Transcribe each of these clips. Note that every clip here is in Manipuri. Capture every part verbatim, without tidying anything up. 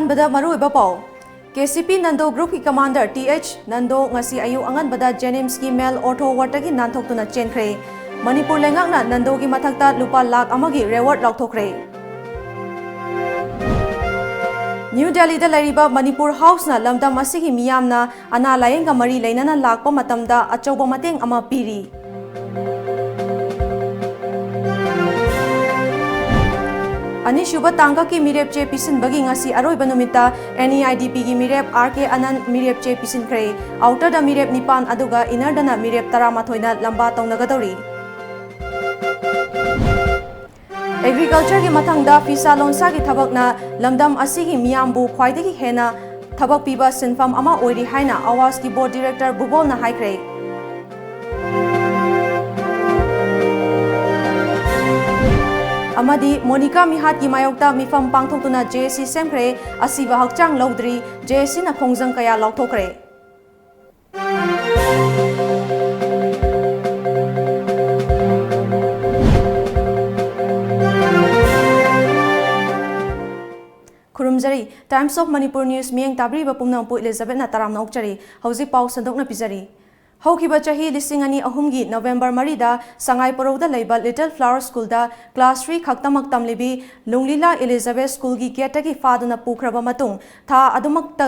ꯑꯍꯥꯟꯕꯗ ꯃꯔꯨꯑꯣꯏꯕ ꯄꯥꯎ꯫ ꯀꯦ ꯁꯤ ꯄꯤ Nando ꯒ꯭ꯔꯨꯞꯀꯤ commander T H Nando ꯉꯁꯤ ꯑꯌꯨꯛ ꯑꯉꯟꯕꯗ ꯖꯦꯅꯤꯝꯁꯀꯤ ꯃꯦꯜ ꯑꯣꯔꯊꯣ ꯋꯥꯔꯗꯇꯒꯤ ꯅꯥꯟꯊꯣꯛꯇꯨꯅ ꯆꯦꯟꯈ꯭ꯔꯦ꯫ ꯃꯅꯤꯄꯨꯔ ꯂꯩꯉꯥꯛꯅ ꯅꯟꯗꯣꯒꯤ ꯃꯊꯛꯇ ꯂꯨꯄꯥ ꯂꯥꯈ ꯑꯃꯒꯤ ꯔꯦꯋꯥꯔꯗ ꯂꯥꯎꯊꯣꯛꯈ꯭ꯔꯦ꯫ ꯅ꯭ꯌꯨ ꯗꯦꯜꯂꯤꯗ ꯂꯩꯔꯤꯕ ꯃꯅꯤꯄꯨꯔ ꯍꯥꯎꯁꯅ ꯂꯝꯗꯝ ꯑꯁꯤꯒꯤ ꯃꯤꯌꯥꯝꯅ ꯑꯅꯥ ꯂꯥꯌꯦꯡꯒ ꯃꯔꯤ ꯂꯩꯅꯅ ꯂꯥꯛꯄ ꯃꯇꯝꯗ ꯑꯆꯧꯕ ꯃꯇꯦꯡ ꯑꯃ ꯄꯤꯔꯤ꯫ ꯑꯅꯤꯁꯨꯕ ꯇꯥꯡꯀꯛꯀꯤ ꯃꯤꯔꯦꯞ ꯆꯦ ꯄꯤꯁꯤꯟꯕꯒꯤ ꯉꯁꯤ ꯑꯔꯣꯏꯕ ꯅꯨꯃꯤꯠꯇ ꯑꯦꯟ ꯏ ꯑꯥꯏ ꯗꯤ ꯄꯤꯒꯤ ꯃꯤꯔꯦꯞ ꯑꯥꯔ ꯀꯦ ꯑꯅꯟ ꯃꯤꯔꯦꯞ ꯆꯦ ꯄꯤꯁꯤꯟꯈ꯭ꯔꯦ꯫ ꯑꯥꯎꯇꯔꯗ ꯃꯤꯔꯦꯞ ꯅꯤꯄꯥꯟ ꯑꯗꯨꯒ ꯏꯅꯔꯗꯅ ꯃꯤꯔꯦꯞ ꯇꯔꯥꯃꯥꯊꯣꯏꯅ ꯂꯝꯕꯥ ꯇꯧꯅꯒꯗꯧꯔꯤ꯫ ꯑꯦꯒ꯭ꯔꯤꯀꯜꯆꯔꯒꯤ ꯃꯊꯪꯗ ꯐꯤꯁꯥ ꯂꯣꯟꯁꯥꯒꯤ ꯊꯕꯛꯅ ꯂꯝꯗꯝ ꯑꯁꯤꯒꯤ ꯃꯤꯌꯥꯝꯕꯨ ꯈ꯭ꯋꯥꯏꯗꯒꯤ ꯍꯦꯟꯅ ꯊꯕꯛ ꯄꯤꯕ ꯁꯤꯟꯐꯝ ꯑꯃ ꯑꯣꯏꯔꯤ ꯍꯥꯏꯅ ꯑꯋꯥꯁꯀꯤ ꯕꯣꯔꯗ ꯗꯤꯔꯦꯛꯇꯔ ꯕꯨꯕꯣꯜꯅ ꯍꯥꯏꯈ꯭ꯔꯦ꯫ ꯑꯃꯗꯤ ꯃꯣꯅꯤꯀꯥ ꯃꯤꯍꯥꯠꯀꯤ ꯃꯥꯌꯣꯛꯇ ꯃꯤꯐꯝ ꯄꯥꯡꯊꯣꯛꯇꯨꯅ ꯖꯦ ꯑꯦ ꯁꯤ ꯁꯦꯝꯈ꯭ꯔꯦ꯫ ꯑꯁꯤꯕ ꯍꯛꯆꯥꯡ ꯂꯧꯗ꯭ꯔꯤ, ꯖꯦ ꯑꯦ ꯁꯤꯅ ꯈꯣꯡꯖꯪ ꯀꯌꯥ ꯂꯥꯎꯊꯣꯛꯈ꯭ꯔꯦ꯫ ꯈꯨꯔꯨꯝꯖꯔꯤ꯫ Times of Manipur News ꯃꯤꯠꯌꯦꯡ ꯇꯥꯕꯤꯔꯤꯕ ꯄꯨꯝꯅꯃꯛꯄꯨ ꯏꯂꯤꯖꯥꯕꯦꯠꯅ ꯇꯔꯥꯝꯅ ꯑꯣꯛꯆꯔꯤ꯫ ꯍꯧꯖꯤꯛ ꯄꯥꯎ ꯁꯟꯗꯣꯛꯅ ꯄꯤꯖꯔꯤ꯫ ꯍꯧꯈꯤꯕ ꯆꯍꯤ ꯂꯤꯁꯤꯡ ꯑꯅꯤ ꯑꯍꯨꯝꯒꯤ ꯅꯕꯦꯝꯕꯔ ꯃꯔꯤꯗ ꯁꯉꯥꯏ ꯄꯣꯔꯧꯗ ꯂꯩꯕ Little Flower Schoolꯗ class three ꯈꯛꯇꯃꯛ ꯇꯝꯂꯤꯕꯤ ꯂꯨꯡꯂꯤꯂꯥ ꯏꯂꯤꯖꯥꯕꯦꯠ schoolꯒꯤ gateꯇꯒꯤ ꯐꯥꯗꯨꯅ ꯄꯨꯈ꯭ꯔꯕ ꯃꯇꯨꯡ, ꯊꯥ ꯑꯗꯨꯃꯛꯇ,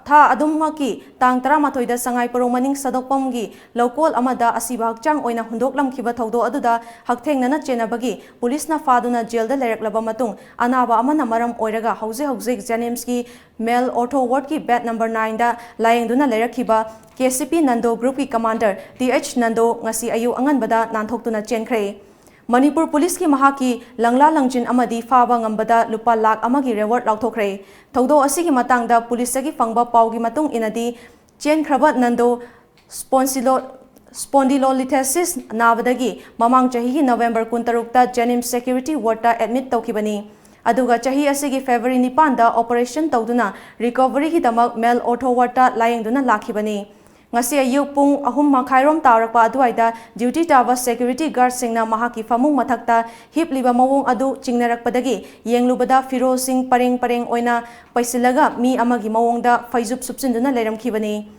ꯊꯥ ꯑꯗꯨꯃꯛꯀꯤ ꯇꯥꯡ ꯇꯔꯥꯃꯥꯊꯣꯏꯗ ꯁꯉꯥꯏ ꯄꯣꯔꯧ ꯃꯅꯤꯡ ꯁꯥꯗꯣꯛꯐꯝꯒꯤ ꯂꯧꯀꯣꯜ ꯑꯃꯗ ꯑꯁꯤꯕ ꯍꯛꯆꯥꯡ ꯑꯣꯏꯅ ꯍꯨꯟꯗꯣꯛꯂꯝꯈꯤꯕ ꯊꯧꯗꯣꯛ ꯑꯗꯨꯗ ꯍꯛꯊꯦꯡꯅꯅ ꯆꯦꯟꯅꯕꯒꯤ ꯄꯨꯂꯤꯁꯅ ꯐꯥꯗꯨꯅ ꯖꯦꯜꯗ ꯂꯩꯔꯛꯂꯕ ꯃꯇꯨꯡ, ꯑꯅꯥꯕ ꯑꯃꯅ ꯃꯔꯝ ꯑꯣꯏꯔꯒ ꯍꯧꯖꯤꯛ ꯍꯧꯖꯤꯛ ꯖꯦꯅꯤꯝꯁꯀꯤ ꯃꯦꯜ ortho ꯋꯥꯔꯗꯀꯤ bed number nineꯗ ꯂꯥꯌꯦꯡꯗꯨꯅ ꯂꯩꯔꯛꯈꯤꯕ K C ꯄꯤ Nando ꯒ꯭ꯔꯨꯞꯀꯤ commander T H Nando ꯉꯁꯤ ꯑꯌꯨꯛ ꯑꯉꯟꯕꯗ ꯅꯥꯟꯊꯣꯛꯇꯨꯅ ꯆꯦꯟꯈ꯭ꯔꯦ꯫ ꯃꯅꯤꯄꯨꯔ ꯄꯨꯂꯤꯁꯀꯤ ꯃꯍꯥꯛꯀꯤ ꯂꯪꯂꯥ ꯂꯪꯖꯤꯟ ꯑꯃꯗꯤ ꯐꯥꯕ ꯉꯝꯕꯗ ꯂꯨꯄꯥ ꯂꯥꯈ ꯑꯃꯒꯤ ꯔꯦꯋꯥꯔꯗ ꯂꯥꯎꯊꯣꯛꯈ꯭ꯔꯦ꯫ ꯊꯧꯗꯣꯛ ꯑꯁꯤꯒꯤ ꯃꯇꯥꯡꯗ ꯄꯨꯂꯤꯁꯇꯒꯤ ꯐꯪꯕ ꯄꯥꯎꯒꯤ ꯃꯇꯨꯡ ꯏꯟꯅꯗꯤ, ꯆꯦꯟꯈ꯭ꯔꯕ ꯅꯟꯗꯣ ꯁ꯭ꯄꯣꯟꯁꯤꯂꯣ-, spondylolisthesis ꯅꯥꯕꯗꯒꯤ ꯃꯃꯥꯡ ꯆꯍꯤꯒꯤ ꯅꯕꯦꯝꯕꯔ ꯀꯨꯟꯇꯔꯨꯛꯇ ꯖꯦꯅꯤꯝꯁ security wardꯇ admit ꯇꯧꯈꯤꯕꯅꯤ꯫ ꯑꯗꯨꯒ ꯆꯍꯤ ꯑꯁꯤꯒꯤ ꯐꯦꯕ꯭ꯔꯨꯋꯥꯔꯤ ꯅꯤꯄꯥꯟꯗ operation ꯇꯧꯗꯨꯅ recoveryꯒꯤꯗꯃꯛ ꯃꯦꯜ ꯑꯣꯔꯊꯣ ꯋꯥꯔꯗꯇ ꯂꯥꯌꯦꯡꯗꯨꯅ ꯂꯥꯛꯈꯤꯕꯅꯤ꯫ ꯉꯁꯤ ꯑꯌꯨꯛ ꯄꯨꯡ ꯑꯍꯨꯝ ꯃꯈꯥꯏꯔꯣꯝ ꯇꯥꯔꯛꯄ ꯑꯗꯨꯋꯥꯏꯗ duty ꯇꯥꯕ security guardꯁꯤꯡꯅ ꯃꯍꯥꯛꯀꯤ ꯐꯃꯨꯡ ꯃꯊꯛꯇ ꯍꯤꯞꯂꯤꯕ ꯃꯑꯣꯡ ꯑꯗꯨ ꯆꯤꯡꯅꯔꯛꯄꯗꯒꯤ ꯌꯦꯡꯂꯨꯕꯗ ꯐꯤꯔꯣꯜꯁꯤꯡ ꯄꯔꯦꯡ ꯄꯔꯦꯡ ꯑꯣꯏꯅ ꯄꯩꯁꯤꯜꯂꯒ ꯃꯤ ꯑꯃꯒꯤ ꯃꯑꯣꯡꯗ ꯐꯩꯖꯨꯞ ꯁꯨꯞꯆꯤꯟꯗꯨꯅ ꯂꯩꯔꯝꯈꯤꯕꯅꯤ꯫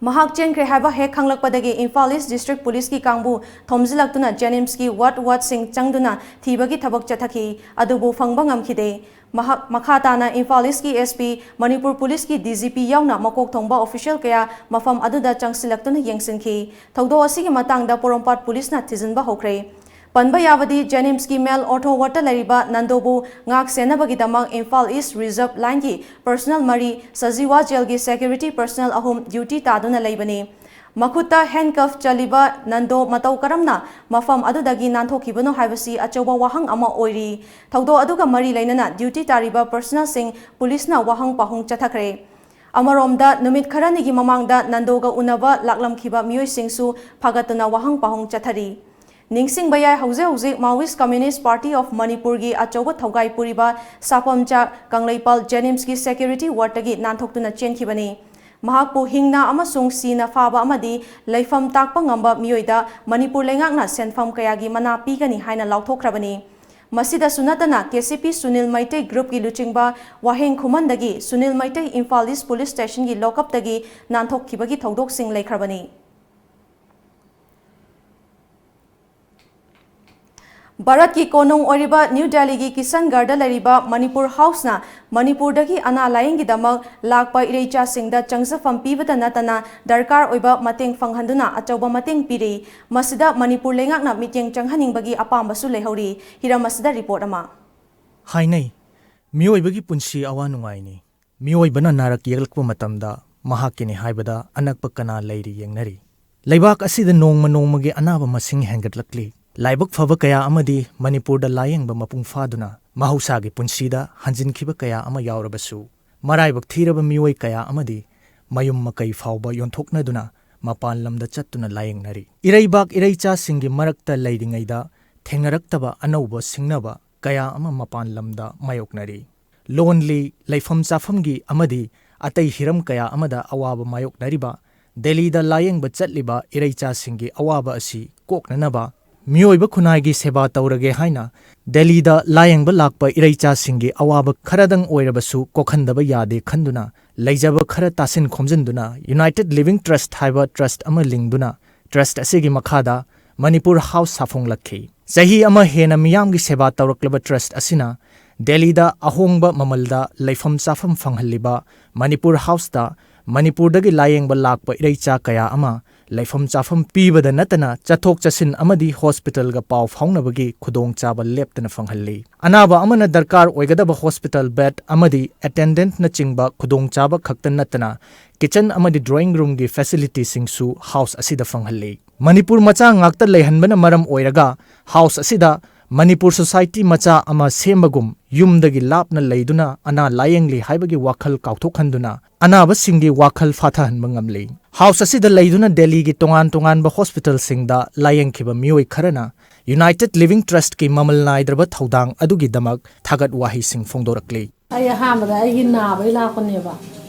ꯃꯍꯥꯛ ꯆꯦꯟꯈ꯭ꯔꯦ ꯍꯥꯏꯕ ꯍꯦꯛ ꯈꯪꯂꯛꯄꯗꯒꯤ ꯏꯝꯐꯥꯜ ꯏꯁ ꯗꯤꯁꯇ꯭ꯔꯤꯛ ꯄꯨꯂꯤꯁꯀꯤ ꯀꯥꯡꯕꯨ ꯊꯣꯝꯖꯤꯜꯂꯛꯇꯨꯅ ꯖꯦꯅꯤꯝꯁꯀꯤ ꯋꯥꯔꯗ ꯋꯥꯔꯗꯁꯤꯡ ꯆꯪꯗꯨꯅ ꯊꯤꯕꯒꯤ ꯊꯕꯛ ꯆꯠꯊꯈꯤ, ꯑꯗꯨꯕꯨ ꯐꯪꯕ ꯉꯝꯈꯤꯗꯦ꯫ ꯃꯍꯥꯛ ꯃꯈꯥ ꯇꯥꯅ ꯏꯝꯐꯥꯜ ꯏꯁꯀꯤ S P, ꯃꯅꯤꯄꯨꯔ ꯄꯨꯂꯤꯁꯀꯤ D G P ꯌꯥꯎꯅ ꯃꯀꯣꯛ ꯊꯣꯡꯕ official ꯀꯌꯥ ꯃꯐꯝ ꯑꯗꯨꯗ ꯆꯪꯁꯤꯜꯂꯛꯇꯨꯅ ꯌꯦꯡꯁꯤꯟꯈꯤ꯫ ꯊꯧꯗꯣꯛ ꯑꯁꯤꯒꯤ ꯃꯇꯥꯡꯗ ꯄꯣꯔꯣꯝꯄꯥꯠ ꯄꯨꯂꯤꯁꯅ ꯊꯤꯖꯤꯟꯕ ꯍꯧꯈ꯭ꯔꯦ꯫ ꯄꯟꯕ ꯌꯥꯕꯗꯤ, ꯖꯦꯅꯤꯝꯁꯀꯤ ꯃꯦꯜ ꯑꯣꯔꯊꯣ ꯋꯥꯔꯗꯇ ꯂꯩꯔꯤꯕ ꯅꯟꯗꯣꯕꯨ ꯉꯥꯛ ꯁꯦꯟꯅꯕꯒꯤꯗꯃꯛ ꯏꯝꯐꯥꯜ ꯏꯁ ꯔꯤꯖꯔꯚ ꯂꯥꯏꯟꯒꯤ ꯄꯔꯁꯅꯦꯜ ꯃꯔꯤ, ꯁꯖꯤꯋꯥ ꯖꯦꯜꯒꯤ ꯁꯦꯀ꯭ꯌꯨꯔꯤꯇꯤ ꯄꯔꯁꯅꯦꯜ ꯑꯍꯨꯝ duty ꯇꯥꯗꯨꯅ ꯂꯩꯕꯅꯤ꯫ ꯃꯈꯨꯠꯇ handcuff ꯆꯜꯂꯤꯕ ꯅꯟꯗꯣ ꯃꯇꯧ ꯀꯔꯝꯅ ꯃꯐꯝ ꯑꯗꯨꯗꯒꯤ ꯅꯥꯟꯊꯣꯛꯈꯤꯕꯅꯣ ꯍꯥꯏꯕꯁꯤ ꯑꯆꯧꯕ ꯋꯥꯍꯪ ꯑꯃ ꯑꯣꯏꯔꯤ꯫ ꯊꯧꯗꯣꯛ ꯑꯗꯨꯒ ꯃꯔꯤ ꯂꯩꯅꯅ duty ꯇꯥꯔꯤꯕ ꯄꯔꯁꯅꯦꯜꯁꯤꯡ ꯄꯨꯂꯤꯁꯅ ꯋꯥꯍꯪ ꯄꯥꯎꯍꯪ ꯆꯠꯊꯈ꯭ꯔꯦ꯫ ꯑꯃꯔꯣꯝꯗ, ꯅꯨꯃꯤꯠ ꯈꯔꯅꯤꯒꯤ ꯃꯃꯥꯡꯗ ꯅꯟꯗꯣꯒ ꯎꯅꯕ ꯂꯥꯛꯂꯝꯈꯤꯕ ꯃꯤꯑꯣꯏꯁꯤꯡꯁꯨ ꯐꯥꯒꯠꯇꯨꯅ ꯋꯥꯍꯪ ꯄꯥꯎꯍꯪ ꯆꯠꯊꯔꯤ꯫ ꯅꯤꯡꯁꯤꯡꯕ ꯌꯥꯏ, ꯍꯧꯖꯤꯛ ꯍꯧꯖꯤꯛ Maoist Communist Party of Manipurꯒꯤ ꯑꯆꯧꯕ ꯊꯧꯒꯥꯏ ꯄꯨꯔꯤꯕ ꯁꯥꯐꯝꯆꯥ ꯀꯪꯂꯩꯄꯥꯜ ꯖꯦꯅꯤꯝꯁꯀꯤ ꯁꯦꯀ꯭ꯌꯨꯔꯤꯇꯤ ꯋꯥꯔꯗꯇꯒꯤ ꯅꯥꯟꯊꯣꯛꯇꯨꯅ ꯆꯦꯟꯈꯤꯕꯅꯤ꯫ ꯃꯍꯥꯛꯄꯨ ꯍꯤꯡꯅ ꯑꯃꯁꯨꯡ ꯁꯤꯅ ꯐꯥꯕ ꯑꯃꯗꯤ ꯂꯩꯐꯝ ꯇꯥꯛꯄ ꯉꯝꯕ ꯃꯤꯑꯣꯏꯗ ꯃꯅꯤꯄꯨꯔ ꯂꯩꯉꯥꯛꯅ ꯁꯦꯟꯐꯝ ꯀꯌꯥꯒꯤ ꯃꯅꯥ ꯄꯤꯒꯅꯤ ꯍꯥꯏꯅ ꯂꯥꯎꯊꯣꯛꯈ꯭ꯔꯕꯅꯤ꯫ ꯃꯁꯤꯗꯁꯨ ꯅꯠꯇꯅ, K C P Sunil Meitei ꯒ꯭ꯔꯨꯞꯀꯤ ꯂꯨꯆꯤꯡꯕ ꯋꯥꯍꯦꯡ ꯈꯨꯃꯟꯗꯒꯤ ꯁꯨꯅꯤꯜ ꯃꯩꯇꯩ ꯏꯝꯐꯥꯜ ꯏꯁ ꯄꯨꯂꯤꯁ ꯁ꯭ꯇꯦꯁꯟꯒꯤ ꯂꯣꯀꯞꯇꯒꯤ ꯅꯥꯟꯊꯣꯛꯈꯤꯕꯒꯤ ꯊꯧꯗꯣꯛꯁꯤꯡ ꯂꯩꯈ꯭ꯔꯕꯅꯤ꯫ ꯚꯥꯔꯠꯀꯤ ꯀꯣꯅꯨꯡ ꯑꯣꯏꯔꯤꯕ ꯅ꯭ꯌꯨ ꯗꯦꯜꯂꯤꯒꯤ ꯀꯤꯁꯟꯒꯔꯗ ꯂꯩꯔꯤꯕ ꯃꯅꯤꯄꯨꯔ ꯍꯥꯎꯁꯅ ꯃꯅꯤꯄꯨꯔꯗꯒꯤ ꯑꯅꯥ ꯂꯥꯌꯦꯡꯒꯤꯗꯃꯛ ꯂꯥꯛꯄ ꯏꯔꯩꯆꯥꯁꯤꯡꯗ ꯆꯪꯖꯐꯝ ꯄꯤꯕꯇ ꯅꯠꯇꯅ ꯗꯔꯀꯥꯔ ꯑꯣꯏꯕ ꯃꯇꯦꯡ ꯐꯪꯍꯟꯗꯨꯅ ꯑꯆꯧꯕ ꯃꯇꯦꯡ ꯄꯤꯔꯤ꯫ ꯃꯁꯤꯗ ꯃꯅꯤꯄꯨꯔ ꯂꯩꯉꯥꯛꯅ ꯃꯤꯠꯌꯦꯡ ꯆꯪꯍꯟꯅꯤꯡꯕꯒꯤ ꯑꯄꯥꯝꯕꯁꯨ ꯂꯩꯍꯧꯔꯤ꯫ ꯍꯤꯔꯝ ꯑꯁꯤꯗ ꯔꯤꯄꯣꯔꯠ ꯑꯃ꯫ ꯍꯥꯏꯅꯩ, ꯃꯤꯑꯣꯏꯕꯒꯤ ꯄꯨꯟꯁꯤ ꯑꯋꯥ ꯅꯨꯡꯉꯥꯏꯅꯤ꯫ ꯃꯤꯑꯣꯏꯕꯅ ꯅꯥꯔꯛ ꯌꯦꯛꯂꯛꯄ ꯃꯇꯝꯗ ꯃꯍꯥꯛꯀꯤꯅꯤ ꯍꯥꯏꯕꯗ ꯑꯅꯛꯄ ꯀꯅꯥ ꯂꯩꯔꯤ ꯌꯦꯡꯅꯔꯤ꯫ ꯂꯩꯕꯥꯛ ꯑꯁꯤꯗ ꯅꯣꯡꯃ ꯅꯣꯡꯃꯒꯤ ꯑꯅꯥꯕ ꯃꯁꯤꯡ ꯍꯦꯟꯒꯠꯂꯛꯂꯤ꯫ ꯂꯥꯏꯕꯛ ꯐꯕ ꯀꯌꯥ ꯑꯃꯗꯤ ꯃꯅꯤꯄꯨꯔꯗ ꯂꯥꯌꯦꯡꯕ ꯃꯄꯨꯡ ꯐꯥꯗꯨꯅ ꯃꯍꯧꯁꯥꯒꯤ ꯄꯨꯟꯁꯤꯗ ꯍꯟꯖꯤꯟꯈꯤꯕ ꯀꯌꯥ ꯑꯃ ꯌꯥꯎꯔꯕꯁꯨ, ꯃꯔꯥꯏꯕꯛ ꯊꯤꯔꯕ ꯃꯤꯑꯣꯏ ꯀꯌꯥ ꯑꯃꯗꯤ ꯃꯌꯨꯝ ꯃꯀꯩ ꯐꯥꯎꯕ ꯌꯣꯟꯊꯣꯛꯅꯗꯨꯅ ꯃꯄꯥꯟ ꯂꯝꯗ ꯆꯠꯇꯨꯅ ꯂꯥꯌꯦꯡꯅꯔꯤ꯫ ꯏꯔꯩꯕꯥꯛ ꯏꯔꯩꯆꯥꯁꯤꯡꯒꯤ ꯃꯔꯛꯇ ꯂꯩꯔꯤꯉꯩꯗ ꯊꯦꯡꯅꯔꯛꯇꯕ ꯑꯅꯧꯕ ꯁꯤꯡꯅꯕ ꯀꯌꯥ ꯑꯃ ꯃꯄꯥꯟ ꯂꯝꯗ ꯃꯥꯌꯣꯛꯅꯔꯤ꯫ ꯂꯣꯟꯂꯤ, ꯂꯩꯐꯝ ꯆꯥꯐꯝꯒꯤ ꯑꯃꯗꯤ ꯑꯇꯩ ꯍꯤꯔꯝ ꯀꯌꯥ ꯑꯃꯗ ꯑꯋꯥꯕ ꯃꯥꯌꯣꯛꯅꯔꯤꯕ ꯗꯦꯜꯂꯤꯗ ꯂꯥꯌꯦꯡꯕ ꯆꯠꯂꯤꯕ ꯏꯔꯩꯆꯥꯁꯤꯡꯒꯤ ꯑꯋꯥꯕ ꯑꯁꯤ ꯀꯣꯛꯅꯅꯕ ꯃꯤꯑꯣꯏꯕ ꯈꯨꯟꯅꯥꯏꯒꯤ ꯁꯦꯕꯥ ꯇꯧꯔꯒꯦ ꯍꯥꯏꯅ ꯗꯦꯜꯂꯤꯗ ꯂꯥꯌꯦꯡꯕ ꯂꯥꯛꯄ ꯏꯔꯩꯆꯥꯁꯤꯡꯒꯤ ꯑꯋꯥꯕ ꯈꯔꯗꯪ ꯑꯣꯏꯔꯕꯁꯨ ꯀꯣꯛꯍꯟꯗꯕ ꯌꯥꯗꯦ ꯈꯟꯗꯨꯅ ꯂꯩꯖꯕ ꯈꯔ ꯇꯥꯁꯤꯟ ꯈꯣꯝꯖꯤꯟꯗꯨꯅ United Living Trust ꯍꯥꯏꯕ trust ꯑꯃ ꯂꯤꯡꯗꯨꯅ trust ꯑꯁꯤꯒꯤ ꯃꯈꯥꯗ ꯃꯅꯤꯄꯨꯔ ꯍꯥꯎꯁ ꯁꯥꯐꯣꯡꯂꯛꯈꯤ꯫ ꯆꯍꯤ ꯑꯃ ꯍꯦꯟꯅ ꯃꯤꯌꯥꯝꯒꯤ ꯁꯦꯕꯥ ꯇꯧꯔꯛꯂꯕ trust ꯑꯁꯤꯅ ꯗꯦꯜꯂꯤꯗ ꯑꯍꯣꯡꯕ ꯃꯃꯜꯗ ꯂꯩꯐꯝ ꯆꯥꯐꯝ ꯐꯪꯍꯜꯂꯤꯕ ꯃꯅꯤꯄꯨꯔ ꯍꯥꯎꯁꯇ ꯃꯅꯤꯄꯨꯔꯗꯒꯤ ꯂꯥꯌꯦꯡꯕ ꯂꯥꯛꯄ ꯏꯔꯩꯆꯥ ꯀꯌꯥ ꯑꯃ ꯂꯩꯐꯝ ꯆꯥꯐꯝ ꯄꯤꯕꯗ ꯅꯠꯇꯅ ꯆꯠꯊꯣꯛ ꯆꯠꯁꯤꯟ ꯑꯃꯗꯤ ꯍꯣꯁꯄꯤꯇꯥꯜꯒ ꯄꯥꯎ ꯐꯥꯎꯅꯕꯒꯤ ꯈꯨꯗꯣꯡꯆꯥꯕ ꯂꯦꯞꯇꯅ ꯐꯪꯍꯜꯂꯤ꯫ ꯑꯅꯥꯕ ꯑꯃꯅ ꯗꯔꯀꯥꯔ ꯑꯣꯏꯒꯗꯕ ꯍꯣꯁꯄꯤꯇꯥꯜ ꯕꯦꯗ ꯑꯃꯗꯤ ꯑꯦꯇꯦꯟꯗꯦꯟꯠꯅꯆꯤꯡꯕ ꯈꯨꯗꯣꯡꯆꯥꯕ ꯈꯛꯇ ꯅꯠꯇꯅ ꯀꯤꯆꯟ ꯑꯃꯗꯤ ꯗ꯭ꯔꯣꯌꯤꯡ ꯔꯨꯝꯒꯤ ꯐꯦꯁꯤꯂꯤꯇꯤꯁꯤꯡꯁꯨ ꯍꯥꯎꯁ ꯑꯁꯤꯗ ꯐꯪꯍꯜꯂꯤ꯫ ꯃꯅꯤꯄꯨꯔ ꯃꯆꯥ ꯉꯥꯛꯇ ꯂꯩꯍꯟꯕꯅ ꯃꯔꯝ ꯑꯣꯏꯔꯒ ꯍꯥꯎꯁ ꯑꯁꯤꯗ ꯃꯅꯤꯄꯨꯔ ꯁꯣꯁꯥꯏꯇꯤ ꯃꯆꯥ ꯑꯃ ꯁꯦꯝꯕꯒꯨꯝ ꯌꯨꯝꯗꯒꯤ ꯂꯥꯞꯅ ꯂꯩꯗꯨꯅ ꯑꯅꯥ ꯂꯥꯌꯦꯡꯂꯤ ꯍꯥꯏꯕꯒꯤ ꯋꯥꯈꯜ ꯀꯥꯎꯊꯣꯛꯍꯟꯗꯨꯅ ꯑꯅꯥꯕꯁꯤꯡꯒꯤ ꯋꯥꯈꯜ ꯐꯥꯊꯍꯟꯕ ꯉꯝꯂꯤ꯫ ꯍꯥꯎꯁ ꯑꯁꯤꯗ ꯂꯩꯗꯨꯅ ꯗꯦꯜꯂꯤꯒꯤ ꯇꯣꯉꯥꯟ ꯇꯣꯉꯥꯟꯕ ꯍꯣꯁꯄꯤꯇꯥꯜꯁꯤꯡꯗ ꯂꯥꯌꯦꯡꯈꯤꯕ ꯃꯤꯑꯣꯏ ꯈꯔꯅ United Living Trustꯀꯤ ꯃꯃꯜ ꯅꯥꯏꯗ꯭ꯔꯕ ꯊꯧꯗꯥꯡ ꯑꯗꯨꯒꯤꯗꯃꯛ ꯊꯥꯒꯠ ꯋꯥꯍꯩꯁꯤꯡ ꯐꯣꯡꯗꯣꯔꯛꯂꯤ꯫ ꯑꯩ ꯑꯍꯥꯟꯕꯗ ꯑꯩꯒꯤ ꯅꯥꯕꯩ ꯂꯥꯛꯄꯅꯦꯕ꯫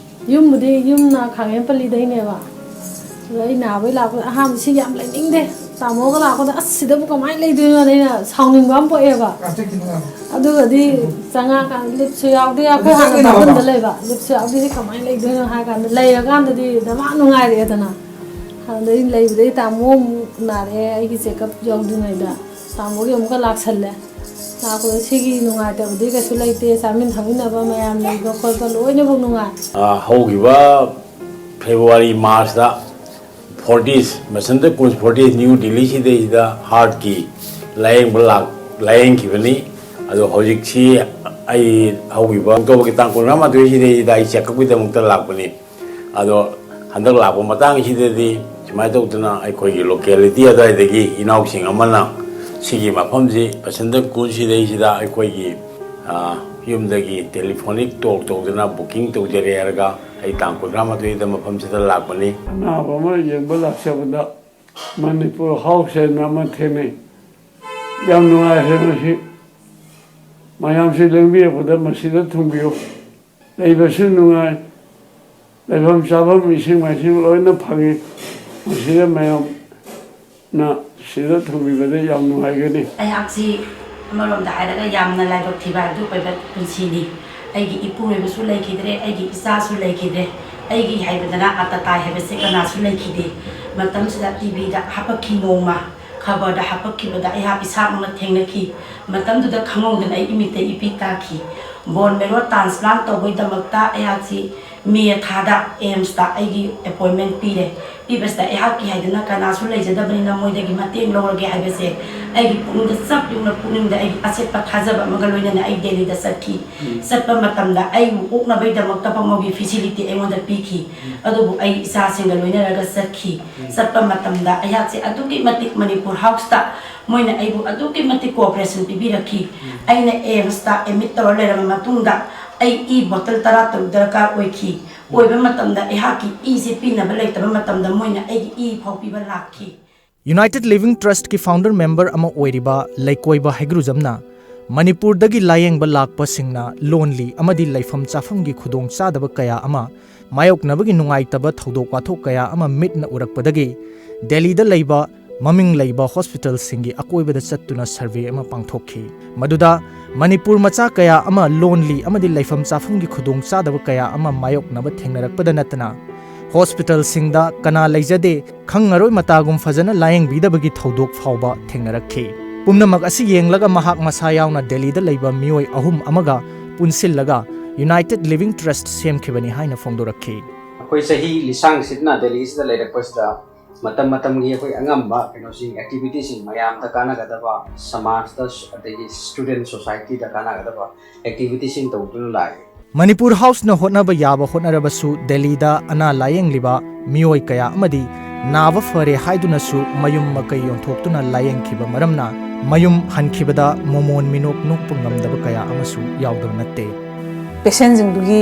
ꯌꯨꯝꯕꯨꯗꯤ ꯌꯨꯝꯅ ꯈꯥꯡꯉꯦꯝꯄꯜꯂꯤꯗꯩꯅꯦꯕ꯫ ꯑꯗꯣ ꯑꯩ ꯅꯥꯕꯩ ꯂꯥꯛꯄꯗ ꯑꯍꯥꯟꯕ ꯁꯤ ꯌꯥꯝ ꯂꯩꯅꯤꯡꯗꯦ꯫ ꯇꯥꯃꯣꯒ ꯂꯥꯛꯄꯗ "ꯑꯁ, ꯁꯤꯗꯕꯨ ꯀꯃꯥꯏꯅ ꯂꯩꯗꯣꯏꯅꯣꯅ" ꯑꯩꯅ ꯁꯥꯎꯅꯤꯡꯕ ꯑꯃ ꯄꯣꯛꯑꯦꯕ꯫ ꯑꯗꯨꯒꯗꯤ ꯆꯪꯉꯛꯑꯀꯥꯟꯗ ꯂꯤꯞꯁꯨ ꯌꯥꯎꯗꯦ, ꯑꯩꯈꯣꯏ ꯍꯥꯟꯅ ꯕꯥꯠꯔꯨꯝꯗ ꯂꯩꯕ, ꯂꯤꯞꯁꯨ ꯌꯥꯎꯗꯦ, "ꯁꯤ ꯀꯃꯥꯏꯅ ꯂꯩꯗꯣꯏꯅꯣ?" ꯍꯥꯏ ꯀꯥꯟꯗ ꯂꯩꯔꯀꯥꯟꯗꯗꯤ ꯗꯃꯥ ꯅꯨꯡꯉꯥꯏꯔꯛꯑꯦꯗꯅ꯫ ꯑꯗꯩ ꯂꯩꯕꯗꯩ ꯇꯥꯃꯣ ꯑꯃꯨꯛ ꯅꯥꯔꯛꯑꯦ, ꯑꯩꯒꯤ ꯆꯦꯛꯑꯞ ꯌꯧꯗ꯭ꯔꯤꯉꯩꯗ ꯇꯥꯃꯣꯒꯤ ꯑꯃꯨꯛꯀ ꯂꯥꯛꯁꯜꯂꯦ꯫ ꯂꯥꯛꯄꯗ ꯁꯤꯒꯤ ꯅꯨꯡꯉꯥꯏꯇꯕꯗꯤ ꯀꯩꯁꯨ ꯂꯩꯇꯦ, ꯆꯥꯃꯤꯟ ꯊꯛꯃꯤꯟꯅꯕ ꯃꯌꯥꯝ ꯂꯩꯕ ꯈꯣꯠꯄ ꯂꯣꯏꯅꯃꯛ ꯅꯨꯡꯉꯥꯏ꯫ ꯑ, ꯍꯧꯈꯤꯕ ꯐꯦꯕ꯭ꯔꯨꯋꯥꯔꯤ, ꯃꯥꯔꯆꯇ ꯐꯣꯔꯇꯤꯁ, ꯃꯁꯟꯇ ꯀꯨꯟꯖ ꯐꯣꯔꯇꯤꯁ ꯅ꯭ꯌꯨ ꯗꯤꯜꯂꯤꯁꯤꯗꯩꯁꯤꯗ ꯍꯥꯔꯠꯀꯤ ꯂꯥꯌꯦꯡꯕ ꯂꯥꯛ-, ꯂꯥꯌꯦꯡꯈꯤꯕꯅꯤ꯫ ꯑꯗꯣ ꯍꯧꯖꯤꯛꯁꯤ ꯑꯩ ꯍꯧꯈꯤꯕ ꯑꯣꯛꯇꯣꯕꯔꯒꯤ ꯇꯥꯡ ꯀꯨꯟꯃꯥꯊꯣꯏꯁꯤꯗꯩꯁꯤꯗ ꯑꯩ ꯆꯦꯛꯑꯞꯀꯤꯗꯃꯛꯇ ꯂꯥꯛꯄꯅꯤ꯫ ꯑꯗꯣ ꯍꯟꯗꯛ ꯂꯥꯛꯄ ꯃꯇꯥꯡꯁꯤꯗꯗꯤ ꯁꯨꯃꯥꯏꯅ ꯇꯧꯗꯅ ꯑꯩꯈꯣꯏꯒꯤ ꯂꯣꯀꯦꯂꯤꯇꯤ ꯑꯗꯨꯋꯥꯏꯗꯒꯤ ꯏꯅꯥꯎꯁꯤꯡ ꯑꯃꯅ ꯁꯤꯒꯤ ꯃꯐꯝꯁꯤ ꯄꯁꯟꯗ ꯀꯨꯟꯁꯤꯗꯩꯁꯤꯗ ꯑꯩꯈꯣꯏꯒꯤ, ꯑ, ꯌꯨꯝꯗꯒꯤ ꯇꯦꯂꯤꯐꯣꯅꯤꯛ ꯇꯣꯛ ꯇꯧꯗꯅ ꯕꯨꯀꯤꯡ ꯇꯧꯖꯔꯦ ꯍꯥꯏꯔꯒ ꯑꯩ ꯇꯥꯡ ꯀꯨꯟꯊ꯭ꯔꯥ ꯃꯥꯊꯣꯏꯗ ꯃꯐꯝꯁꯤꯗ ꯂꯥꯛꯄꯅꯤ꯫ ꯑꯅꯥꯕ ꯑꯃ ꯌꯦꯡꯕ ꯂꯥꯛꯆꯕꯗ ꯃꯅꯤꯄꯨꯔ ꯍꯥꯎꯁ ꯍꯥꯏꯅ ꯑꯃ ꯊꯦꯡꯅꯩ꯫ ꯌꯥꯝ ꯅꯨꯡꯉꯥꯏꯔꯦ ꯃꯁꯤ꯫ ꯃꯌꯥꯝꯁꯤ ꯂꯦꯡꯕꯤꯔꯛꯄꯗ ꯃꯁꯤꯗ ꯊꯨꯡꯕꯤꯌꯨ꯫ ꯂꯩꯕꯁꯨ ꯅꯨꯡꯉꯥꯏ, ꯂꯩꯐꯝ ꯆꯥꯐꯝ, ꯏꯁꯤꯡ ꯃꯥꯏꯁꯤꯡ ꯂꯣꯏꯅ ꯐꯪꯉꯤ꯫ ꯃꯁꯤꯗ ꯃꯌꯥꯝꯅ ꯁꯤꯗ ꯊꯨꯡꯕꯤꯕꯗ ꯌꯥꯝ ꯅꯨꯡꯉꯥꯏꯒꯅꯤ꯫ ꯑꯩꯍꯥꯛꯁꯤ ꯑꯃꯔꯣꯝꯗ ꯍꯥꯏꯔꯒ ꯌꯥꯝꯅ ꯂꯥꯏꯕꯛ ꯊꯤꯕ ꯍꯥꯏꯕꯗꯨ ꯑꯣꯏꯕ ꯄꯨꯟꯁꯤꯅꯤ꯫ ꯑꯩꯒꯤ ꯏꯄꯨꯔꯣꯏꯕꯁꯨ ꯂꯩꯈꯤꯗ꯭ꯔꯦ, ꯑꯩꯒꯤ ꯏꯆꯥꯁꯨ ꯂꯩꯈꯤꯗ꯭ꯔꯦ, ꯑꯩꯒꯤ ꯍꯥꯏꯕꯗꯅ ꯑꯇꯥꯇꯥꯏ ꯍꯥꯏꯕꯁꯦ ꯀꯅꯥꯁꯨ ꯂꯩꯈꯤꯗꯦ꯫ ꯃꯇꯝꯁꯤꯗ ꯇꯤꯚꯤꯗ ꯍꯥꯄꯛꯈꯤ ꯅꯣꯡꯃ, ꯈꯕꯔꯗ ꯍꯥꯄꯛꯈꯤꯕꯗ ꯑꯩꯍꯥꯛ ꯏꯁꯥꯃꯛꯅ ꯊꯦꯡꯅꯈꯤ꯫ ꯃꯇꯝꯗꯨꯗ ꯈꯪꯍꯧꯗꯅ ꯑꯩ ꯏꯃꯤꯠꯇ ꯏꯄꯤ ꯇꯥꯈꯤ꯫ ꯕꯣꯟ ꯃꯦꯔꯣ ꯇ꯭ꯔꯥꯟꯁꯄ꯭ꯂꯥꯟ ꯇꯧꯕꯒꯤꯗꯃꯛꯇ ꯑꯩꯍꯥꯛꯁꯤ ꯃꯦ ꯊꯥꯗ ꯑꯦꯝꯁꯇ ꯑꯩꯒꯤ ꯑꯦꯄꯣꯏꯟꯃꯦꯟ ꯄꯤꯔꯦ꯫ ꯄꯤꯕꯁꯤꯗ ꯑꯩꯍꯥꯛꯀꯤ ꯍꯥꯏꯗꯅ ꯀꯅꯥꯁꯨ ꯂꯩꯖꯗꯕꯅꯤꯅ ꯃꯣꯏꯗꯒꯤ ꯃꯇꯦꯡ ꯂꯧꯔꯒꯦ ꯍꯥꯏꯕꯁꯦ ꯑꯩꯒꯤ ꯄꯨꯛꯅꯤꯡꯗ ꯆꯞ ꯌꯨꯡꯅ ꯄꯨꯛꯅꯤꯡꯗ ꯑꯩꯒꯤ ꯑꯆꯦꯠꯄ ꯊꯥꯖꯕ ꯑꯃꯒ ꯂꯣꯏꯅꯅ ꯑꯩ ꯗꯦꯜꯂꯤꯗ ꯆꯠꯈꯤ꯫ ꯆꯠꯄ ꯃꯇꯝꯗ ꯑꯩꯕꯨ ꯑꯣꯛꯅꯕꯒꯤꯗꯃꯛꯇ ꯐꯥꯎꯕꯒꯤ ꯐꯦꯁꯤꯂꯤꯇꯤ ꯑꯩꯉꯣꯟꯗ ꯄꯤꯈꯤ꯫ ꯑꯗꯨꯕꯨ ꯑꯩ ꯏꯆꯥꯁꯤꯡꯒ ꯂꯣꯏꯅꯔꯒ ꯆꯠꯈꯤ꯫ ꯆꯠꯄ ꯃꯇꯝꯗ ꯑꯩꯍꯥꯛꯁꯦ ꯑꯗꯨꯛꯀꯤ ꯃꯇꯤꯛ ꯃꯅꯤꯄꯨꯔ ꯍꯥꯎꯁꯇ ꯃꯣꯏꯅ ꯑꯩꯕꯨ ꯑꯗꯨꯛꯀꯤ ꯃꯇꯤꯛ ꯀꯣꯑꯣꯄꯔꯦꯁꯟ ꯄꯤꯕꯤꯔꯛꯈꯤ꯫ ꯑꯩꯅ ꯑꯦꯝꯁꯇ ꯑꯦꯗꯃꯤꯠ ꯇꯧꯔ ꯂꯩꯔꯕ ꯃꯇꯨꯡꯗ ꯑꯩ ꯏ ꯕꯣꯇꯜ ꯇꯔꯥ ꯇꯔꯨꯛ ꯗꯔꯀꯥꯔ ꯑꯣꯏꯈꯤ꯫ ꯑꯣꯏꯕ ꯃꯇꯝꯗ ꯑꯩꯍꯥꯛꯀꯤ ꯏꯁꯦ ꯄꯤꯅꯕ ꯂꯩꯇꯕ ꯃꯇꯝꯗ ꯃꯣꯏꯅ ꯑꯩꯒꯤ ꯏ ꯐꯥꯎ ꯄꯤꯕ ꯂꯥꯛꯈꯤ꯫ United Living Trustꯀꯤ founder member ꯑꯃ ꯑꯣꯏꯔꯤꯕ ꯂꯩꯀꯣꯏꯕ ꯍꯩꯒ꯭ꯔꯨꯖꯝꯅ ꯃꯅꯤꯄꯨꯔꯗꯒꯤ ꯂꯥꯌꯦꯡꯕ ꯂꯥꯛꯄꯁꯤꯡꯅ ꯂꯣꯟꯂꯤ ꯑꯃꯗꯤ ꯂꯩꯐꯝ ꯆꯥꯐꯝꯒꯤ ꯈꯨꯗꯣꯡꯆꯥꯗꯕ ꯀꯌꯥ ꯑꯃ ꯃꯥꯌꯣꯛꯅꯕꯒꯤ ꯅꯨꯡꯉꯥꯏꯇꯕ ꯊꯧꯗꯣꯛ ꯋꯥꯊꯣꯛ ꯀꯌꯥ ꯑꯃ ꯃꯤꯠꯅ ꯎꯔꯛꯄꯗꯒꯤ ꯗꯦꯜꯂꯤꯗ ꯂꯩꯕ ꯃꯃꯤꯡ ꯂꯩꯕ ꯍꯣꯁꯄꯤꯇꯥꯜꯁꯤꯡꯒꯤ ꯑꯀꯣꯏꯕꯗ ꯆꯠꯇꯨꯅ ꯁꯔꯚꯦ ꯑꯃ ꯄꯥꯡꯊꯣꯛꯈꯤ꯫ ꯃꯗꯨꯗ ꯃꯅꯤꯄꯨꯔ ꯃꯆꯥ ꯀꯌꯥ ꯑꯃ ꯂꯣꯟꯂꯤ ꯑꯃꯗꯤ ꯂꯩꯐꯝ ꯆꯥꯐꯝꯒꯤ ꯈꯨꯗꯣꯡꯆꯥꯗꯕ ꯀꯌꯥ ꯑꯃ ꯃꯥꯌꯣꯛꯅꯕ ꯊꯦꯡꯅꯔꯛꯄꯗ ꯅꯠꯇꯅ ꯍꯣꯁꯄꯤꯇꯥꯜꯁꯤꯡꯗ ꯀꯅꯥ ꯂꯩꯖꯗꯦ, ꯈꯪꯉꯔꯣꯏ ꯃꯇꯥꯒꯨꯝ ꯐꯖꯅ ꯂꯥꯌꯦꯡꯕꯤꯗꯕꯒꯤ ꯊꯧꯗꯣꯛ ꯐꯥꯎꯕ ꯊꯦꯡꯅꯔꯛꯈꯤ꯫ ꯄꯨꯝꯅꯃꯛ ꯑꯁꯤ ꯌꯦꯡꯂꯒ ꯃꯍꯥꯛ ꯃꯁꯥ ꯌꯥꯎꯅ ꯗꯦꯜꯂꯤꯗ ꯂꯩꯕ ꯃꯤꯑꯣꯏ ꯑꯍꯨꯝ ꯑꯃꯒ ꯄꯨꯟꯁꯤꯜꯂꯒ United Living Trust ꯁꯦꯝꯈꯤꯕꯅꯤ ꯍꯥꯏꯅ ꯐꯣꯡꯗꯣꯔꯛꯈꯤ꯫ ꯑꯩꯈꯣꯏ ꯆꯍꯤ ꯂꯤꯁꯥꯡꯁꯤꯠꯅ ꯗꯦꯜꯂꯤꯁꯤꯗ ꯂꯩꯔꯛꯄꯁꯤꯗ ꯃꯇꯝ ꯃꯇꯝꯒꯤ ꯑꯩꯈꯣꯏ ꯑꯉꯝꯕ ꯀꯩꯅꯣꯁꯤꯡ, ꯑꯦꯛꯇꯤꯚꯤꯇꯤꯁꯤꯡ, ꯃꯌꯥꯝꯗ ꯀꯥꯟꯅꯒꯗꯕ, ꯁꯃꯥꯖꯇ ꯑꯗꯒꯤ ꯁ꯭ꯇꯨꯗꯦꯟ ꯁꯣꯁꯥꯏꯇꯤꯗ ꯀꯥꯟꯅꯒꯗꯕ ꯑꯦꯛꯇꯤꯚꯤꯇꯤꯁꯤꯡ ꯇꯧꯗꯨꯅ ꯂꯥꯛꯏ꯫ ꯃꯅꯤꯄꯨꯔ ꯍꯥꯎꯁꯅ ꯍꯣꯠꯅꯕ ꯌꯥꯕ ꯍꯣꯠꯅꯔꯕꯁꯨ ꯗꯦꯜꯂꯤꯗ ꯑꯅꯥ ꯂꯥꯌꯦꯡꯂꯤꯕ ꯃꯤꯑꯣꯏ ꯀꯌꯥ ꯑꯃꯗꯤ ꯅꯥꯕ ꯐꯔꯦ ꯍꯥꯏꯗꯨꯅꯁꯨ ꯃꯌꯨꯝ ꯃꯀꯩ ꯌꯣꯟꯊꯣꯛꯇꯨꯅ ꯂꯥꯌꯦꯡꯈꯤꯕ ꯃꯔꯝꯅ ꯃꯌꯨꯝ ꯍꯟꯈꯤꯕꯗ ꯃꯣꯃꯣꯟ ꯃꯤꯅꯣꯛ ꯅꯣꯛꯄ ꯉꯝꯗꯕ ꯀꯌꯥ ꯑꯃꯁꯨ ꯌꯥꯎꯗꯕ ꯅꯠꯇꯦ꯫ ꯄꯦꯁꯦꯟꯁꯤꯡꯗꯨꯒꯤ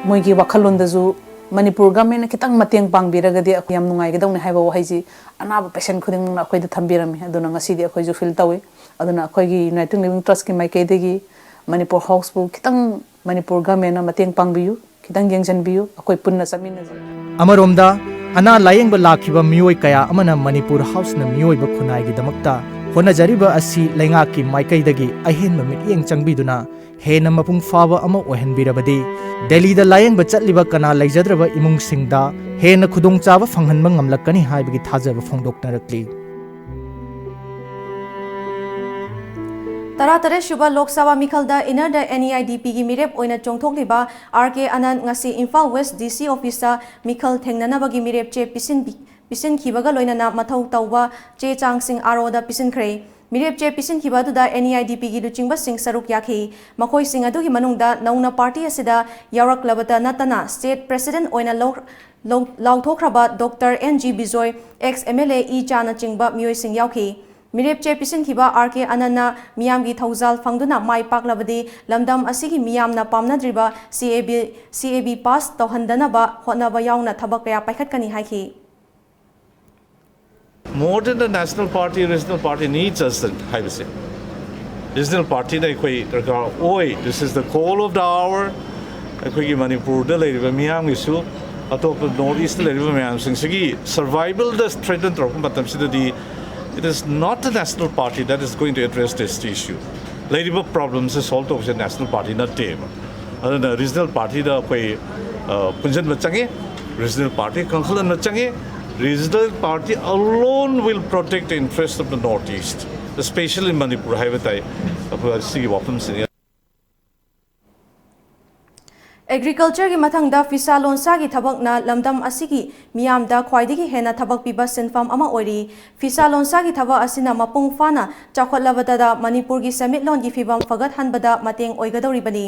ꯃꯣꯏꯒꯤ ꯋꯥꯈꯜꯂꯣꯟꯗꯁꯨ ꯃꯅꯤꯄꯨꯔ ꯒꯃꯦꯟꯅ ꯈꯤꯇꯪ ꯃꯇꯦꯡ ꯄꯥꯡꯕꯤꯔꯒꯗꯤ ꯑꯩꯈꯣꯏ ꯌꯥꯝ ꯅꯨꯡꯉꯥꯏꯒꯗꯧꯅꯦ ꯍꯥꯏꯕ ꯋꯥꯍꯩꯁꯤ ꯑꯅꯥꯕ ꯄꯦꯁꯦꯟ ꯈꯨꯗꯤꯡꯃꯛꯅ ꯑꯩꯈꯣꯏꯗ ꯊꯝꯕꯤꯔꯝꯃꯤ꯫ ꯑꯗꯨꯅ ꯉꯁꯤꯗꯤ ꯑꯩꯈꯣꯏꯁꯨ ꯐꯤꯜ ꯇꯧꯏ꯫ ꯑꯗꯨꯅ ꯑꯩꯈꯣꯏꯒꯤ ꯌꯨꯅꯥꯏꯇꯦꯗ ꯂꯤꯚꯤꯡ ꯇ꯭ꯔꯁꯀꯤ ꯃꯥꯏꯀꯩꯗꯒꯤ ꯃꯅꯤꯄꯨꯔ ꯍꯥꯎꯁꯄꯨ ꯈꯤꯇꯪ ꯃꯅꯤꯄꯨꯔ ꯒꯃꯦꯟꯅ ꯃꯇꯦꯡ ꯄꯥꯡꯕꯤꯌꯨ꯫ ꯈꯤꯇꯪ ꯌꯦꯡꯁꯤꯟꯕꯤꯌꯨ, ꯑꯩꯈꯣꯏ ꯄꯨꯟꯅ ꯆꯠꯃꯤꯟꯅꯁꯤ꯫ ꯑꯃꯔꯣꯝꯗ, ꯑꯅꯥ ꯂꯥꯌꯦꯡꯕ ꯂꯥꯛꯈꯤꯕ ꯃꯤꯑꯣꯏ ꯀꯌꯥ ꯑꯃꯅ ꯃꯅꯤꯄꯨꯔ ꯍꯥꯎꯁꯅ ꯃꯤꯑꯣꯏꯕ ꯈꯨꯟꯅꯥꯏꯒꯤꯗꯃꯛꯇ ꯍꯣꯠꯅꯖꯔꯤꯕ ꯑꯁꯤ ꯂꯩꯉꯥꯛꯀꯤ ꯃꯥꯏꯀꯩꯗꯒꯤ ꯑꯍꯦꯟꯕ ꯃꯤꯠꯌꯦꯡ ꯆꯪꯕꯤꯗꯨꯅ ꯍꯦꯟꯅ ꯃꯄꯨꯡ ꯐꯥꯕ ꯑꯃ ꯑꯣꯏꯍꯟꯕꯤꯔꯕꯗꯤ, ꯗꯦꯜꯂꯤꯗ ꯂꯥꯌꯦꯡꯕ ꯆꯠꯂꯤꯕ ꯀꯅꯥ ꯂꯩꯖꯗ꯭ꯔꯕ ꯏꯃꯨꯡꯁꯤꯡꯗ ꯍꯦꯟꯅ ꯈꯨꯗꯣꯡꯆꯥꯕ ꯐꯪꯍꯟꯕ ꯉꯝꯂꯛꯀꯅꯤ ꯍꯥꯏꯕꯒꯤ ꯊꯥꯖꯕ ꯐꯣꯡꯗꯣꯛꯅꯔꯛꯂꯤ꯫ ꯇꯔꯥꯇꯔꯦꯠ ꯁꯨꯕ ꯂꯣꯛ ꯁꯚꯥ ꯃꯤꯈꯜꯗ ꯏꯅꯔꯗ NEIDP ꯒꯤ ꯃꯤꯔꯦꯞ ꯑꯣꯏꯅ ꯆꯣꯡꯊꯣꯛꯂꯤꯕ ꯑꯥꯔ ꯀꯦ ꯑꯅꯟ ꯉꯁꯤ ꯏꯝꯐꯥꯜ ꯋꯦꯁ DC office ꯇ ꯃꯤꯈꯜ ꯊꯦꯡꯅꯅꯕꯒꯤ ꯃꯤꯔꯦꯞ ꯆꯦ ꯄꯤꯁꯤꯟꯕꯤ-, ꯄꯤꯁꯤꯟꯈꯤꯕꯒ ꯂꯣꯏꯅꯅ ꯃꯊꯧ ꯇꯧꯕ ꯆꯦ ꯆꯥꯡꯁꯤꯡ RO ꯗ ꯄꯤꯁꯤꯟꯈ꯭ꯔꯦ꯫ ꯃꯤꯔꯦꯞ ꯆꯦ ꯄꯤꯁꯤꯟꯈꯤꯕ ꯑꯗꯨꯗ NEIDP ꯒꯤ ꯂꯨꯆꯤꯡꯕꯁꯤꯡ ꯁꯔꯨꯛ ꯌꯥꯈꯤ꯫ ꯃꯈꯣꯏꯁꯤꯡ ꯑꯗꯨꯒꯤ ꯃꯅꯨꯡꯗ ꯅꯧꯅ ꯄꯥꯔꯇꯤ ꯑꯁꯤꯗ ꯌꯥꯎꯔꯛꯂꯕꯇ ꯅꯠꯇꯅ ꯁ꯭ꯇꯦꯠ ꯄ꯭ꯔꯦꯁꯤꯗꯦꯟꯠ ꯑꯣꯏꯅ ꯂꯧ-, ꯂꯧ-, ꯂꯥꯎꯊꯣꯛꯈ꯭ꯔꯕ doctor N G Bijoy, ex MLA ꯏ ꯆꯥꯅꯆꯤꯡꯕ ꯃꯤꯑꯣꯏꯁꯤꯡ ꯌꯥꯎꯈꯤ꯫ ꯃꯤꯔꯦꯞ ꯆꯦ ꯄꯤꯁꯤꯟꯈꯤꯕ ꯑꯥꯔ ꯀꯦ ꯑꯅꯟꯅ ꯃꯤꯌꯥꯝꯒꯤ ꯊꯧꯖꯥꯜ ꯐꯪꯗꯨꯅ ꯃꯥꯏ ꯄꯥꯛꯂꯕꯗꯤ ꯂꯝꯗꯝ ꯑꯁꯤꯒꯤ ꯃꯤꯌꯥꯝꯅ ꯄꯥꯝꯅꯗ꯭ꯔꯤꯕ CAB, CAB pass ꯇꯧꯍꯟꯗꯅꯕ ꯍꯣꯠꯅꯕ ꯌꯥꯎꯅ ꯊꯕꯛ ꯀꯌꯥ ꯄꯥꯏꯈꯠꯀꯅꯤ ꯍꯥꯏꯈꯤ꯫ More than the national party, regional party needs us ꯍꯥꯏꯕꯁꯦ꯫ Regional party ꯅ ꯑꯩꯈꯣꯏ ꯗꯔꯀꯥꯔ ꯑꯣꯏ꯫ This is the call of the hour꯫ ꯑꯩꯈꯣꯏꯒꯤ ꯃꯅꯤꯄꯨꯔꯗ ꯂꯩꯔꯤꯕ ꯃꯤꯌꯥꯝꯒꯤꯁꯨ, ꯑꯇꯣꯞꯄ North East ꯇ ꯂꯩꯔꯤꯕ ꯃꯌꯥꯝꯁꯤꯡꯁꯤꯒꯤ survival ꯗ threaten ꯇꯧꯔꯛꯄ ꯃꯇꯝꯁꯤꯗꯗꯤ, it is not the national party that is going to address this issue꯫ ꯂꯩꯔꯤꯕ problem ꯁꯦ solve ꯇꯧꯕꯁꯦ national party ꯅꯠꯇꯦꯕ꯫ ꯑꯗꯨꯅ regional party ꯗ ꯑꯩꯈꯣꯏ, ꯑ, ꯄꯨꯟꯁꯤꯟꯕ ꯆꯪꯉꯤ, regional party ꯀꯟꯈꯠꯍꯟꯕ ꯆꯪꯉꯤ꯫ Regional party alone will protect the interest of the North East, especially Manipur ꯍꯥꯏꯕ ꯇꯥꯏ꯫ ꯑꯩꯈꯣꯏ ꯁꯤꯒꯤ ꯋꯥꯐꯝꯁꯤꯅꯤ꯫ Agriculture ꯒꯤ ꯃꯊꯪꯗ ꯐꯤꯁꯥ ꯂꯣꯟꯁꯥꯒꯤ ꯊꯕꯛꯅ ꯂꯝꯗꯝ ꯑꯁꯤꯒꯤ ꯃꯤꯌꯥꯝꯗ ꯈ꯭ꯋꯥꯏꯗꯒꯤ ꯍꯦꯟꯅ ꯊꯕꯛ ꯄꯤꯕ ꯁꯤꯟꯐꯝ ꯑꯃ ꯑꯣꯏꯔꯤ꯫ ꯐꯤꯁꯥ ꯂꯣꯟꯁꯥꯒꯤ ꯊꯕꯛ ꯑꯁꯤꯅ ꯃꯄꯨꯡ ꯐꯥꯅ ꯆꯥꯎꯈꯠꯂꯕꯗ ꯃꯅꯤꯄꯨꯔꯒꯤ ꯁꯦꯟꯃꯤꯠꯂꯣꯟꯒꯤ ꯐꯤꯕꯝ ꯐꯒꯠꯍꯟꯕꯗ ꯃꯇꯦꯡ ꯑꯣꯏꯒꯗꯧꯔꯤꯕꯅꯤ꯫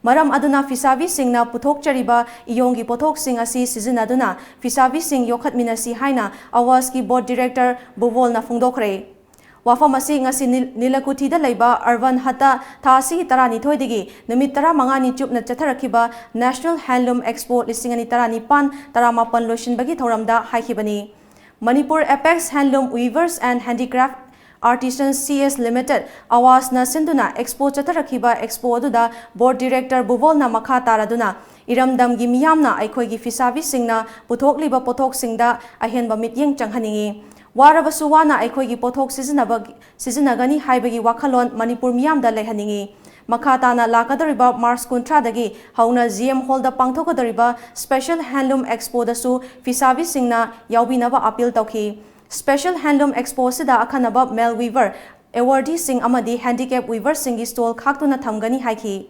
ꯃꯔꯝ ꯑꯗꯨꯅ ꯐꯤꯁꯥꯕꯤꯁꯤꯡꯅ ꯄꯨꯊꯣꯛꯆꯔꯤꯕ ꯏꯌꯣꯡꯒꯤ ꯄꯣꯠꯊꯣꯛꯁꯤꯡ ꯑꯁꯤ ꯁꯤꯖꯤꯟꯅꯗꯨꯅ ꯐꯤꯁꯥꯕꯤꯁꯤꯡ ꯌꯣꯛꯈꯠꯃꯤꯟꯅꯁꯤ ꯍꯥꯏꯅ ꯑꯋꯥꯁꯀꯤ board director ꯕꯨꯕꯣꯜꯅ ꯐꯣꯡꯗꯣꯛꯈ꯭ꯔꯦ꯫ ꯋꯥꯐꯝ ꯑꯁꯤ ꯉꯁꯤ ꯅꯤꯜ-, ꯅꯤꯂꯀꯨꯊꯤꯗ ꯂꯩꯕ Urban Hut ꯇ ꯊꯥ ꯑꯁꯤꯒꯤ ꯇꯔꯥꯅꯤꯊꯣꯏꯗꯒꯤ ꯅꯨꯃꯤꯠ ꯇꯔꯥꯃꯉꯥꯅꯤ ꯆꯨꯞꯅ ꯆꯠꯊꯔꯛꯈꯤꯕ National Handloom Expo ꯂꯤꯁꯤꯡ ꯑꯅꯤ ꯇꯔꯥꯅꯤꯄꯥꯟ ꯇꯔꯥꯃꯥꯄꯟ ꯂꯣꯏꯁꯤꯟꯕꯒꯤ ꯊꯧꯔꯝꯗ ꯍꯥꯏꯈꯤꯕꯅꯤ꯫ Manipur Apex Handloom Weavers and Handicraft Artisans C S Limited, ꯑꯋꯥꯁꯅ ꯁꯤꯟꯗꯨꯅ Expo ꯆꯠꯊꯔꯛꯈꯤꯕ Expo ꯑꯗꯨꯗ Board Director ꯕꯨꯕꯣꯜꯅ ꯃꯈꯥ ꯇꯥꯔꯗꯨꯅ, ꯏꯔꯝꯗꯝꯒꯤ ꯃꯤꯌꯥꯝꯅ ꯑꯩꯈꯣꯏꯒꯤ ꯐꯤꯁꯥꯕꯤꯁꯤꯡꯅ ꯄꯨꯊꯣꯛꯂꯤꯕ ꯄꯣꯠꯊꯣꯛꯁꯤꯡꯗ ꯑꯍꯦꯟꯕ ꯃꯤꯠꯌꯦꯡ ꯆꯪꯍꯟꯅꯤꯡꯏ꯫ ꯋꯥꯔꯕꯁꯨ ꯋꯥꯅ ꯑꯩꯈꯣꯏꯒꯤ ꯄꯣꯠꯊꯣꯛ ꯁꯤꯖꯤꯟꯅꯕ, ꯁꯤꯖꯤꯟꯅꯒꯅꯤ ꯍꯥꯏꯕꯒꯤ ꯋꯥꯈꯜꯂꯣꯟ ꯃꯅꯤꯄꯨꯔ ꯃꯤꯌꯥꯝꯗ ꯂꯩꯍꯟꯅꯤꯡꯏ꯫ ꯃꯈꯥ ꯇꯥꯅ ꯂꯥꯛꯀꯗꯧꯔꯤꯕ March ꯀꯨꯟꯊ꯭ꯔꯥꯗꯒꯤ ꯍꯧꯅ G M Hall ꯗ ꯄꯥꯡꯊꯣꯛꯀꯗꯧꯔꯤꯕ Special Handloom Expo ꯗꯁꯨ ꯐꯤꯁꯥꯕꯤꯁꯤꯡꯅ ꯌꯥꯎꯕꯤꯅꯕ appeal ꯇꯧꯈꯤ꯫ Special Handloom Expo ꯑꯁꯤꯗ ꯑꯈꯟꯅꯕ Male Weaver, Awardee ꯁꯤꯡ ꯑꯃꯗꯤ Handicap Weaver ꯁꯤꯡꯒꯤ stall ꯈꯥꯛꯇꯨꯅ ꯊꯝꯒꯅꯤ ꯍꯥꯏꯈꯤ꯫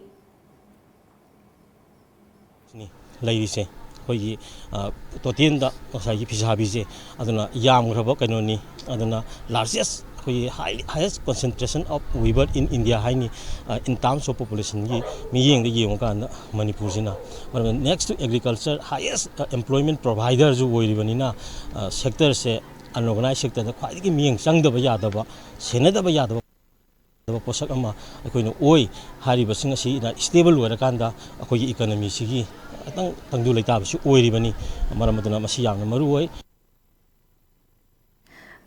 ꯁꯤꯅꯤ ꯂꯩꯔꯤꯁꯦ꯫ ꯑꯩꯈꯣꯏꯒꯤ, ꯑ, total ꯗ ꯉꯁꯥꯏꯒꯤ ꯐꯤꯁꯥꯕꯤꯁꯦ, ꯑꯗꯨꯅ ꯌꯥꯝꯈ꯭ꯔꯕ ꯀꯩꯅꯣꯅꯤ꯫ ꯑꯗꯨꯅ largest, ꯑꯩꯈꯣꯏꯒꯤ high, highest concentration of weaver in India ꯍꯥꯏꯅꯤ, ꯑ, in terms of population ꯒꯤ ꯃꯤꯠꯌꯦꯡꯗ ꯌꯦꯡꯉꯨꯀꯥꯟꯗ ꯃꯅꯤꯄꯨꯔꯁꯤꯅ꯫ ꯃꯔꯝꯗꯤ next to agriculture, highest, ꯑ, employment provider ꯁꯨ ꯑꯣꯏꯔꯤꯕꯅꯤꯅ, ꯑ, sector ꯁꯦ unorganized sector ꯗ ꯈ꯭ꯋꯥꯏꯗꯒꯤ ꯃꯤꯠꯌꯦꯡ ꯆꯪꯗꯕ ꯌꯥꯗꯕ, ꯁꯦꯟꯅꯗꯕ ꯌꯥꯗꯕ ꯄꯣꯠꯁꯛ ꯑꯃ ꯑꯩꯈꯣꯏꯅ ꯑꯣꯏ꯫ ꯍꯥꯏꯔꯤꯕꯁꯤꯡ ꯑꯁꯤꯅ stable ꯑꯣꯏꯔꯀꯥꯟꯗ ꯑꯩꯈꯣꯏꯒꯤ economy ꯁꯤꯒꯤ ꯈꯤꯇꯪ ꯇꯪꯗꯨ ꯂꯩꯇꯥꯕꯁꯨ ꯑꯣꯏꯔꯤꯕꯅꯤ꯫ ꯃꯔꯝ ꯑꯗꯨꯅ ꯃꯁꯤ ꯌꯥꯝꯅ ꯃꯔꯨ ꯑꯣꯏ꯫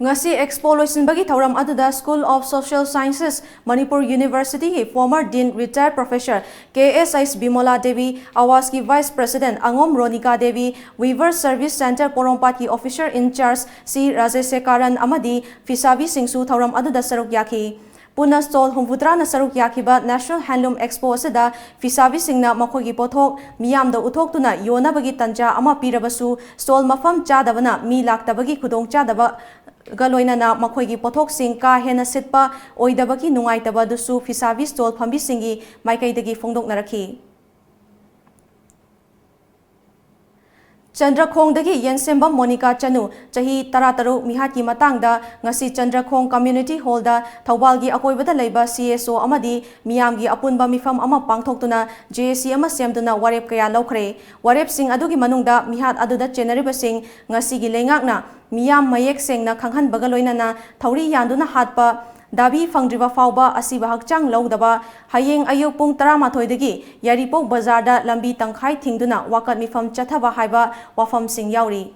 ꯉꯁꯤ Expo ꯂꯣꯏꯁꯤꯟꯕꯒꯤ ꯊꯧꯔꯝ ꯑꯗꯨꯗ School of Social Sciences, Manipur University ꯒꯤ former Dean, Retired Professor K S H Bimola Devi, ꯑꯋꯥꯁꯀꯤ Vice President ꯑꯉꯣꯝ ꯔꯣꯅꯤꯀꯥ Devi, Weaver Service Centre ꯄꯣꯔꯣꯝꯄꯥꯠꯀꯤ Officer in Charge C ꯔꯥꯖꯦꯁꯦꯀꯥꯔꯟ ꯑꯃꯗꯤ ꯐꯤꯁꯥꯕꯤꯁꯤꯡꯁꯨ ꯊꯧꯔꯝ ꯑꯗꯨꯗ ꯁꯔꯨꯛ ꯌꯥꯈꯤ꯫ ꯄꯨꯟꯅ stall ꯍꯨꯝꯐꯨꯇꯔꯥꯅ ꯁꯔꯨꯛ ꯌꯥꯈꯤꯕ National Handloom Expo ꯑꯁꯤꯗ ꯐꯤꯁꯥꯕꯤꯁꯤꯡꯅ ꯃꯈꯣꯏꯒꯤ ꯄꯣꯠꯊꯣꯛ ꯃꯤꯌꯥꯝꯗ ꯎꯠꯊꯣꯛꯇꯨꯅ ꯌꯣꯟꯅꯕꯒꯤ ꯇꯟꯖꯥ ꯑꯃ ꯄꯤꯔꯕꯁꯨ, stall ꯃꯐꯝ ꯆꯥꯗꯕꯅ ꯃꯤ ꯂꯥꯛꯇꯕꯒꯤ ꯈꯨꯗꯣꯡꯆꯥꯗꯕꯒ ꯂꯣꯏꯅꯅ ꯃꯈꯣꯏꯒꯤ ꯄꯣꯠꯊꯣꯛꯁꯤꯡ ꯀꯥ ꯍꯦꯟꯅ ꯁꯤꯠꯄ ꯑꯣꯏꯗꯕꯒꯤ ꯅꯨꯡꯉꯥꯏꯇꯕ ꯑꯗꯨꯁꯨ ꯐꯤꯁꯥꯕꯤ stall ꯐꯝꯕꯤꯁꯤꯡꯒꯤ ꯃꯥꯏꯀꯩꯗꯒꯤ ꯐꯣꯡꯗꯣꯛꯅꯔꯛꯈꯤ꯫ ꯆꯟꯗ꯭ꯔꯈꯣꯡꯗꯒꯤ ꯌꯦꯟꯁꯦꯝꯕꯝ ꯃꯣꯅꯤꯀꯥ ꯆꯅꯨ, ꯆꯍꯤ ꯇꯔꯥꯇꯔꯨꯛ, ꯃꯤꯍꯥꯠꯀꯤ ꯃꯇꯥꯡꯗ ꯉꯁꯤ ꯆꯟꯗ꯭ꯔꯈꯣꯡ Community Hall ꯗ ꯊꯧꯕꯥꯜꯒꯤ ꯑꯀꯣꯏꯕꯗ ꯂꯩꯕ C S O ꯑꯃꯗꯤ ꯃꯤꯌꯥꯝꯒꯤ ꯑꯄꯨꯟꯕ ꯃꯤꯐꯝ ꯑꯃ ꯄꯥꯡꯊꯣꯛꯇꯨꯅ J C ꯑꯃ ꯁꯦꯝꯗꯨꯅ ꯋꯥꯔꯦꯞ ꯀꯌꯥ ꯂꯧꯈ꯭ꯔꯦ꯫ ꯋꯥꯔꯦꯞꯁꯤꯡ ꯑꯗꯨꯒꯤ ꯃꯅꯨꯡꯗ ꯃꯤꯍꯥꯠ ꯑꯗꯨꯗ ꯆꯦꯟꯅꯔꯤꯕꯁꯤꯡ ꯉꯁꯤꯒꯤ ꯂꯩꯉꯥꯛꯅ ꯃꯤꯌꯥꯝ ꯃꯌꯦꯛ ꯁꯦꯡꯅ ꯈꯪꯍꯟꯕꯒ ꯂꯣꯏꯅꯅ ꯊꯧꯔꯤ ꯌꯥꯟꯗꯨꯅ ꯍꯥꯠꯄ, ꯗꯥꯕꯤ ꯐꯪꯗ꯭ꯔꯤꯕ ꯐꯥꯎꯕ ꯑꯁꯤꯕ ꯍꯛꯆꯥꯡ ꯂꯧꯗꯕ, ꯍꯌꯦꯡ ꯑꯌꯨꯛ ꯄꯨꯡ ꯇꯔꯥꯃꯥꯊꯣꯏꯗꯒꯤ ꯌꯥꯏꯔꯤꯄꯣꯛ ꯕꯖꯥꯔꯗ ꯂꯝꯕꯤ ꯇꯪꯈꯥꯏ ꯊꯤꯡꯗꯨꯅ ꯋꯥꯀꯠ ꯃꯤꯐꯝ ꯆꯠꯊꯕ ꯍꯥꯏꯕ ꯋꯥꯐꯝꯁꯤꯡ ꯌꯥꯎꯔꯤ꯫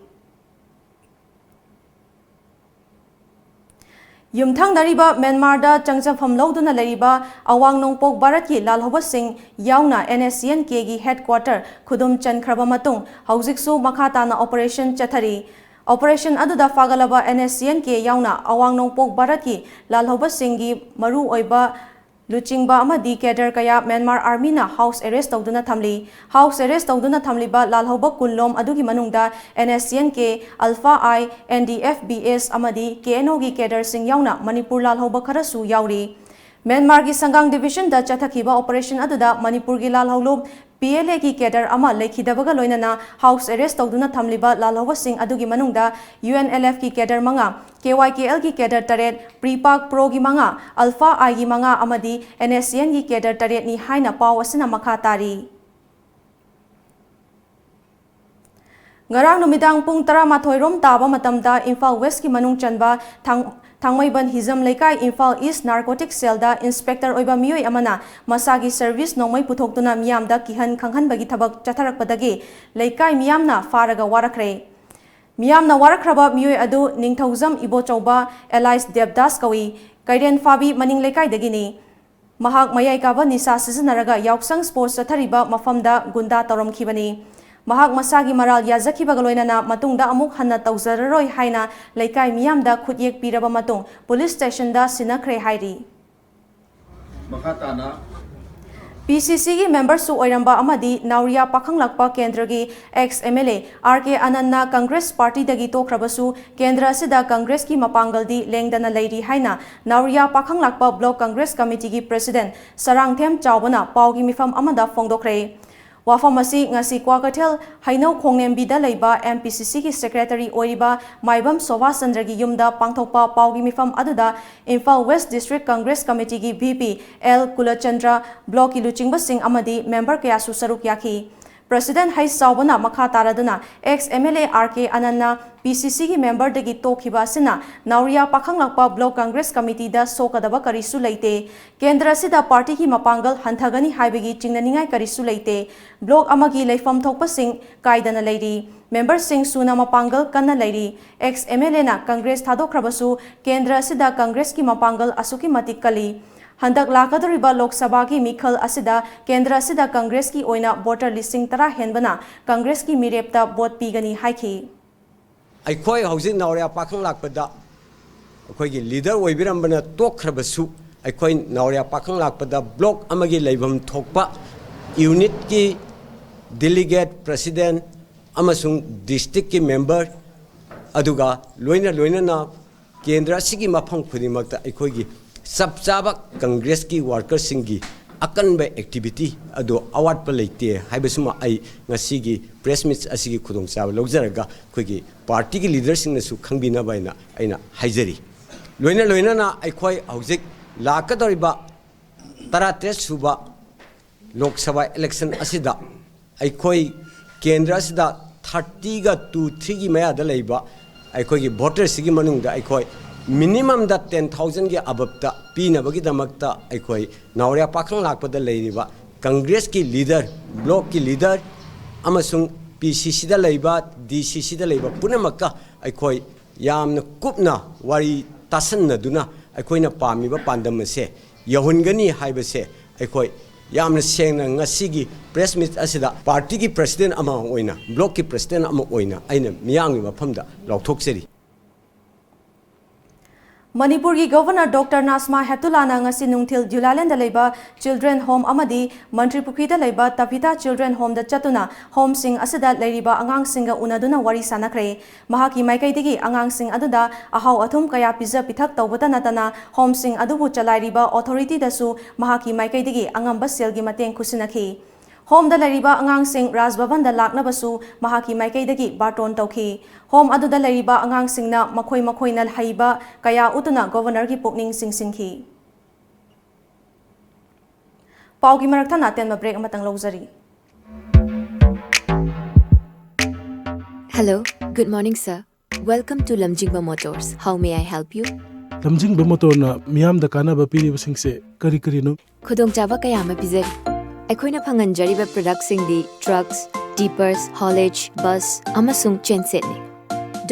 ꯌꯨꯝꯊꯪꯅꯔꯤꯕ ꯃ꯭ꯌꯥꯟꯃꯥꯔꯗ ꯆꯪꯖꯐꯝ ꯂꯧꯗꯨꯅ ꯂꯩꯔꯤꯕ ꯑꯋꯥꯡ ꯅꯣꯡꯄꯣꯛ ꯚꯥꯔꯠꯀꯤ ꯂꯥꯜꯍꯧꯕꯁꯤꯡ ꯌꯥꯎꯅ NSCN-Kꯒꯤ headquarter ꯈꯨꯗꯨꯝ ꯆꯟꯈ꯭ꯔꯕ ꯃꯇꯨꯡ, ꯍꯧꯖꯤꯛꯁꯨ ꯃꯈꯥ ꯇꯥꯅ operation ꯆꯠꯊꯔꯤ꯫ Operation ꯑꯗꯨꯗ ꯐꯥꯒꯠꯂꯕ NSCN-K ꯌꯥꯎꯅ ꯑꯋꯥꯡ ꯅꯣꯡꯄꯣꯛ ꯚꯥꯔꯠꯀꯤ ꯂꯥꯜꯍꯧꯕꯁꯤꯡꯒꯤ ꯃꯔꯨ ꯑꯣꯏꯕ ꯂꯨꯆꯤꯡꯕ ꯑꯃꯗꯤ cadre ꯀꯌꯥ ꯃ꯭ꯌꯥꯟꯃꯥꯔ Army-ꯅ house arrest ꯇꯧꯗꯨꯅ ꯊꯝꯂꯤ꯫ House arrest ꯇꯧꯗꯨꯅ ꯊꯝꯂꯤꯕ ꯂꯥꯜꯍꯧꯕ ꯀꯨꯟ ꯂꯣꯝ ꯑꯗꯨꯒꯤ ꯃꯅꯨꯡꯗ NSCN-K, ULFA-I, NDFBS ꯑꯃꯗꯤ KNO-ꯒꯤ cadre-ꯁꯤꯡ ꯌꯥꯎꯅ ꯃꯅꯤꯄꯨꯔ ꯂꯥꯜꯍꯧꯕ ꯈꯔꯁꯨ ꯌꯥꯎꯔꯤ꯫ ꯃ꯭ꯌꯥꯟꯃꯥꯔꯒꯤ ꯁꯪꯒꯥꯡ division-ꯗ ꯆꯠꯊꯈꯤꯕ operation ꯑꯗꯨꯗ ꯃꯅꯤꯄꯨꯔꯒꯤ ꯂꯥꯜꯍꯧꯂꯨꯞ PLA-ꯒꯤ cadre ꯑꯃ ꯂꯩꯈꯤꯗꯕꯒ ꯂꯣꯏꯅꯅ house arrest ꯇꯧꯗꯨꯅ ꯊꯝꯂꯤꯕ ꯂꯥꯜꯍꯧꯕꯁꯤꯡ ꯑꯗꯨꯒꯤ ꯃꯅꯨꯡꯗ UNLF-ꯀꯤ cadre ꯃꯉꯥ, KYKL-ꯒꯤ cadre ꯇꯔꯦꯠ, PREPAK Pro-ꯒꯤ ꯃꯉꯥ, ULFA-I-ꯒꯤ ꯃꯉꯥ ꯑꯃꯗꯤ NSCN-ꯒꯤ cadre ꯇꯔꯦꯠꯅꯤ ꯍꯥꯏꯅ ꯄꯥꯎ ꯑꯁꯤꯅ ꯃꯈꯥ ꯇꯥꯔꯤ꯫ ꯉꯔꯥꯡ ꯅꯨꯃꯤꯗꯥꯡ ꯄꯨꯡ ꯇꯔꯥꯃꯥꯊꯣꯏ ꯔꯣꯝ ꯇꯥꯕ ꯃꯇꯝꯗ ꯏꯝꯐꯥꯜ West-ꯀꯤ ꯃꯅꯨꯡ ꯆꯟꯕ ꯊꯥꯡ-, ꯊꯥꯡꯃꯩꯕꯟ ꯍꯤꯖꯝ ꯂꯩꯀꯥꯏ, ꯏꯝꯐꯥꯜ East narcotic cell-ꯗ inspector ꯑꯣꯏꯕ ꯃꯤꯑꯣꯏ ꯑꯃꯅ ꯃꯁꯥꯒꯤ service ꯅꯣꯡꯃꯩ ꯄꯨꯊꯣꯛꯇꯨꯅ ꯃꯤꯌꯥꯝꯗ ꯀꯤꯍꯟ ꯈꯪꯍꯟꯕꯒꯤ ꯊꯕꯛ ꯆꯠꯊꯔꯛꯄꯗꯒꯤ ꯂꯩꯀꯥꯏ ꯃꯤꯌꯥꯝꯅ ꯐꯥꯔꯒ ꯋꯥꯔꯛꯈ꯭ꯔꯦ꯫ ꯃꯤꯌꯥꯝꯅ ꯋꯥꯔꯛꯈ꯭ꯔꯕ ꯃꯤꯑꯣꯏ ꯑꯗꯨ ꯅꯤꯡꯊꯧꯖꯝ ꯏꯕꯣꯆꯧꯕ alias ꯗꯦꯕꯗꯥꯁ ꯀꯧꯏ, ꯀꯩꯔꯦꯟ ꯐꯥꯕꯤ ꯃꯅꯤꯡ ꯂꯩꯀꯥꯏꯗꯒꯤꯅꯤ꯫ ꯃꯍꯥꯛ ꯃꯌꯥꯏ ꯀꯥꯕ ꯅꯤꯁꯥ ꯁꯤꯖꯤꯟꯅꯔꯒ ꯌꯥꯎꯁꯪ sports ꯆꯠꯊꯔꯤꯕ ꯃꯐꯝꯗ ꯒꯨꯟꯗꯥ ꯇꯧꯔꯝꯈꯤꯕꯅꯤ꯫ ꯃꯍꯥꯛ ꯃꯁꯥꯒꯤ ꯃꯔꯥꯜ ꯌꯥꯖꯈꯤꯕꯒ ꯂꯣꯏꯅꯅ ꯃꯇꯨꯡꯗ ꯑꯃꯨꯛ ꯍꯟꯅ ꯇꯧꯖꯔꯔꯣꯏ ꯍꯥꯏꯅ ꯂꯩꯀꯥꯏ ꯃꯤꯌꯥꯝꯗ ꯈꯨꯠꯌꯦꯛ ꯄꯤꯔꯕ ꯃꯇꯨꯡ police station-ꯗ ꯁꯤꯟꯅꯈ꯭ꯔꯦ ꯍꯥꯏꯔꯤ꯫ ꯃꯈꯥ ꯇꯥꯅ PCC-ꯒꯤ member-ꯁꯨ ꯑꯣꯏꯔꯝꯕ ꯑꯃꯗꯤ ꯅꯥꯎꯔꯤꯌꯥ ꯄꯥꯈꯪꯂꯥꯛꯄ ꯀꯦꯟꯗ꯭ꯔꯒꯤ ex MLA R K ꯑꯅꯟꯅ Congress party-ꯗꯒꯤ ꯇꯣꯛꯈ꯭ꯔꯕꯁꯨ ꯀꯦꯟꯗ꯭ꯔ ꯑꯁꯤꯗ Congress-ꯀꯤ ꯃꯄꯥꯡꯒꯜꯗꯤ ꯂꯦꯡꯗꯅ ꯂꯩꯔꯤ ꯍꯥꯏꯅ ꯅꯥꯎꯔꯤꯌꯥ ꯄꯥꯈꯪꯂꯥꯛꯄ Block Congress Committee-ꯒꯤ president ꯁꯔꯥꯡꯊꯦꯝ ꯆꯥꯎꯕꯅ ꯄꯥꯎꯒꯤ ꯃꯤꯐꯝ ꯑꯃꯗ ꯐꯣꯡꯗꯣꯛꯈ꯭ꯔꯦ꯫ ꯋꯥꯐꯝ ꯑꯁꯤ ꯉꯁꯤ ꯀ꯭ꯋꯥꯀꯩꯊꯦꯜ ꯍꯩꯅꯧ ꯈꯣꯡꯅꯦꯝꯕꯤꯗ ꯂꯩꯕ MPCC-ꯒꯤ secretary ꯑꯣꯏꯔꯤꯕ ꯃꯥꯏꯕꯝ ꯁꯣꯚꯥꯁ ꯆꯟꯗ꯭ꯔꯒꯤ ꯌꯨꯝꯗ ꯄꯥꯡꯊꯣꯛꯄ ꯄꯥꯎꯒꯤ ꯃꯤꯐꯝ ꯑꯗꯨꯗ Imphal West District Congress Committee-ꯒꯤ VP L ꯀꯨꯂꯆꯟꯗ꯭ꯔ, block-ꯀꯤ ꯂꯨꯆꯤꯡꯕꯁꯤꯡ ꯑꯃꯗꯤ member ꯀꯌꯥꯁꯨ ꯁꯔꯨꯛ ꯌꯥꯈꯤ꯫ President ꯍꯩꯁ ꯆꯥꯎꯕꯅ ꯃꯈꯥ ꯇꯥꯔꯗꯨꯅ ex M L A R K Anand ꯅ P C C ꯒꯤ member ꯗꯒꯤ ꯇꯣꯛꯈꯤꯕ ꯑꯁꯤꯅ ꯅꯥꯎꯔꯤꯌꯥ ꯄꯥꯈꯪꯂꯥꯛꯄ Block Congress Committee ꯗ ꯁꯣꯛꯀꯗꯕ ꯀꯔꯤꯁꯨ ꯂꯩꯇꯦ꯫ ꯀꯦꯟꯗ꯭ꯔ ꯑꯁꯤꯗ party ꯒꯤ ꯃꯄꯥꯡꯒꯜ ꯍꯟꯊꯒꯅꯤ ꯍꯥꯏꯕꯒꯤ ꯆꯤꯡꯅꯅꯤꯡꯉꯥꯏ ꯀꯔꯤꯁꯨ ꯂꯩꯇꯦ꯫ Block ꯑꯃꯒꯤ ꯂꯩꯐꯝ ꯊꯣꯛꯄꯁꯤꯡ ꯀꯥꯏꯗꯅ ꯂꯩꯔꯤ꯫ Member ꯁꯤꯡ ꯁꯨꯅ ꯃꯄꯥꯡꯒꯜ ꯀꯟꯅ ꯂꯩꯔꯤ꯫ Ex M L A ꯅ Congress ꯊꯥꯗꯣꯛꯈ꯭ꯔꯕꯁꯨ ꯀꯦꯟꯗ꯭ꯔ ꯑꯁꯤꯗ Congress ꯀꯤ ꯃꯄꯥꯡꯒꯜ ꯑꯁꯨꯛꯀꯤ ꯃꯇꯤꯛ ꯀꯜꯂꯤ꯫ ꯍꯟꯗꯛ ꯂꯥꯛꯀꯗꯧꯔꯤꯕ ꯂꯣꯛ ꯁꯚꯥꯒꯤ ꯃꯤꯈꯜ ꯑꯁꯤꯗ ꯀꯦꯟꯗ꯭ꯔ ꯑꯁꯤꯗ Congress ꯀꯤ ꯑꯣꯏꯅ voter ꯂꯤꯁꯤꯡ ꯇꯔꯥ ꯍꯦꯟꯕꯅ Congress ꯀꯤ ꯃꯤꯔꯦꯞꯇ vote ꯄꯤꯒꯅꯤ ꯍꯥꯏꯈꯤ꯫ ꯑꯩꯈꯣꯏ ꯍꯧꯖꯤꯛ ꯅꯥꯎꯔꯤꯌꯥ ꯄꯥꯈꯪꯂꯥꯛꯄꯗ ꯑꯩꯈꯣꯏꯒꯤ leader ꯑꯣꯏꯕꯤꯔꯝꯕꯅ ꯇꯣꯛꯈ꯭ꯔꯕꯁꯨ, ꯑꯩꯈꯣꯏ ꯅꯥꯎꯔꯤꯌꯥ ꯄꯥꯈꯪꯂꯥꯛꯄꯗ block ꯑꯃꯒꯤ ꯂꯩꯐꯝ ꯊꯣꯛꯄ unit ꯀꯤ delegate, president ꯑꯃꯁꯨꯡ district ꯀꯤ member, ꯑꯗꯨꯒ ꯂꯣꯏꯅ ꯂꯣꯏꯅꯅ ꯀꯦꯟꯗ꯭ꯔ ꯑꯁꯤꯒꯤ ꯃꯐꯝ ꯈꯨꯗꯤꯡꯃꯛꯇ ꯑꯩꯈꯣꯏꯒꯤ ꯆꯞ ꯆꯥꯕ Congress ꯀꯤ worker ꯁꯤꯡꯒꯤ ꯑꯀꯟꯕ activity ꯑꯗꯨ ꯑꯋꯥꯠꯄ ꯂꯩꯇꯦ ꯍꯥꯏꯕꯁꯤꯃ ꯑꯩ ꯉꯁꯤꯒꯤ press meet ꯑꯁꯤꯒꯤ ꯈꯨꯗꯣꯡꯆꯥꯕ ꯂꯧꯖꯔꯒ ꯑꯩꯈꯣꯏꯒꯤ party ꯒꯤ leader ꯁꯤꯡꯅꯁꯨ ꯈꯪꯕꯤꯅꯕ ꯍꯥꯏꯅ ꯑꯩꯅ ꯍꯥꯏꯖꯔꯤ꯫ ꯂꯣꯏꯅ ꯂꯣꯏꯅꯅ ꯑꯩꯈꯣꯏ ꯍꯧꯖꯤꯛ ꯂꯥꯛꯀꯗꯧꯔꯤꯕ ꯇꯔꯥꯇꯔꯦꯠ ꯁꯨꯕ ꯂꯣꯛ ꯁꯚꯥ election ꯑꯁꯤꯗ ꯑꯩꯈꯣꯏ ꯀꯦꯟꯗ꯭ꯔ ꯑꯁꯤꯗ thirty ꯒ to three ꯒꯤ ꯃꯌꯥꯗ ꯂꯩꯕ ꯑꯩꯈꯣꯏꯒꯤ voter ꯁꯤꯒꯤ ꯃꯅꯨꯡꯗ ꯑꯩꯈꯣꯏ minimum ꯗ ten thousand ꯒꯤ above ꯇ ꯄꯤꯅꯕꯒꯤꯗꯃꯛꯇ ꯑꯩꯈꯣꯏ ꯅꯥꯎꯔꯤꯌꯥ ꯄꯥꯈꯪꯂꯥꯛꯄꯗ ꯂꯩꯔꯤꯕ Congress ꯀꯤ leader, block ꯀꯤ leader ꯑꯃꯁꯨꯡ P C C ꯗ ꯂꯩꯕ, D C C ꯗ ꯂꯩꯕ ꯄꯨꯝꯅꯃꯛꯀ ꯑꯩꯈꯣꯏ ꯌꯥꯝꯅ ꯀꯨꯞꯅ ꯋꯥꯔꯤ ꯇꯥꯁꯟꯅꯗꯨꯅ ꯑꯩꯈꯣꯏꯅ ꯄꯥꯝꯃꯤꯕ ꯄꯥꯟꯗꯝ ꯑꯁꯦ ꯌꯧꯍꯟꯒꯅꯤ ꯍꯥꯏꯕꯁꯦ ꯑꯩꯈꯣꯏ ꯌꯥꯝꯅ ꯁꯦꯡꯅ ꯉꯁꯤꯒꯤ press meet ꯑꯁꯤꯗ party ꯒꯤ president ꯑꯃ ꯑꯣꯏꯅ, block ꯀꯤ president ꯑꯃ ꯑꯣꯏꯅ ꯑꯩꯅ ꯃꯤꯌꯥꯝꯒꯤ ꯃꯐꯝꯗ ꯂꯥꯎꯊꯣꯛꯆꯔꯤ꯫ ꯃꯅꯤꯄꯨꯔꯒꯤ Governor Doctor ꯅꯥꯖꯃꯥ ꯍꯦꯞꯇꯨꯂꯥꯅ ꯉꯁꯤ ꯅꯨꯡꯊꯤꯜ ꯗ꯭ꯌꯨꯂꯥꯂꯦꯟꯗ ꯂꯩꯕ Children Home ꯑꯃꯗꯤ ꯃꯟꯇ꯭ꯔꯤꯄꯨꯈ꯭ꯔꯤꯗ ꯂꯩꯕ ꯇꯕꯤꯇꯥ Children Home ꯗ ꯆꯠꯇꯨꯅ home ꯁꯤꯡ ꯑꯁꯤꯗ ꯂꯩꯔꯤꯕ ꯑꯉꯥꯡꯁꯤꯡꯒ ꯎꯅꯗꯨꯅ ꯋꯥꯔꯤ ꯁꯥꯅꯈ꯭ꯔꯦ꯫ ꯃꯍꯥꯛꯀꯤ ꯃꯥꯏꯀꯩꯗꯒꯤ ꯑꯉꯥꯡꯁꯤꯡ ꯑꯗꯨꯗ ꯑꯍꯥꯎ ꯑꯊꯨꯝ ꯀꯌꯥ ꯄꯤꯖ ꯄꯤꯊꯛ ꯇꯧꯕꯇ ꯅꯠꯇꯅ home ꯁꯤꯡ ꯑꯗꯨꯕꯨ ꯆꯂꯥꯏꯔꯤꯕ authority ꯗꯁꯨ ꯃꯍꯥꯛꯀꯤ ꯃꯥꯏꯀꯩꯗꯒꯤ ꯑꯉꯝꯕ ꯁꯦꯜꯒꯤ ꯃꯇꯦꯡ ꯈꯨꯠꯁꯤꯟꯅꯈꯤ꯫ Home ꯗ ꯂꯩꯔꯤꯕ ꯑꯉꯥꯡꯁꯤꯡ ꯔꯥꯖ ꯚꯕꯟꯗ ꯂꯥꯛꯅꯕꯁꯨ ꯃꯍꯥꯛꯀꯤ ꯃꯥꯏꯀꯩꯗꯒꯤ ꯕꯥꯔꯇꯣꯟ ꯇꯧꯈꯤ꯫ Home ꯑꯗꯨꯗ ꯂꯩꯔꯤꯕ ꯑꯉꯥꯡꯁꯤꯡꯅ ꯃꯈꯣꯏ ꯃꯈꯣꯏꯅ ꯍꯩꯕ ꯀꯌꯥ ꯎꯠꯇꯨꯅ Governor ꯒꯤ ꯄꯨꯛꯅꯤꯡ ꯆꯤꯡꯁꯤꯟꯈꯤ꯫ ꯄꯥꯎꯒꯤ ꯃꯔꯛ ꯊꯠꯅ ꯑꯇꯦꯟꯕ break ꯑꯃꯇꯪ ꯂꯧꯖꯔꯤ꯫ Hello, good morning, sir. Welcome to Lamjingba Motors. How may I help you? ꯂꯝꯖꯤꯡꯕ ꯃꯣꯇꯣꯔꯅ ꯃꯤꯌꯥꯝꯗ ꯀꯥꯟꯅꯕ ꯄꯤꯔꯤꯕꯁꯤꯡꯁꯦ ꯀꯔꯤ ꯀꯔꯤꯅꯣ? ꯈꯨꯗꯣꯡꯆꯥꯕ ꯀꯌꯥ ꯑꯃ ꯄꯤꯖꯔꯤ꯫ ꯑꯩꯈꯣꯏꯅ ꯐꯪꯍꯟꯖꯔꯤꯕ productꯁꯤꯡꯗꯤ trucks, tippers, haulage, bus ꯑꯃꯁꯨꯡ gensetꯅꯤ꯫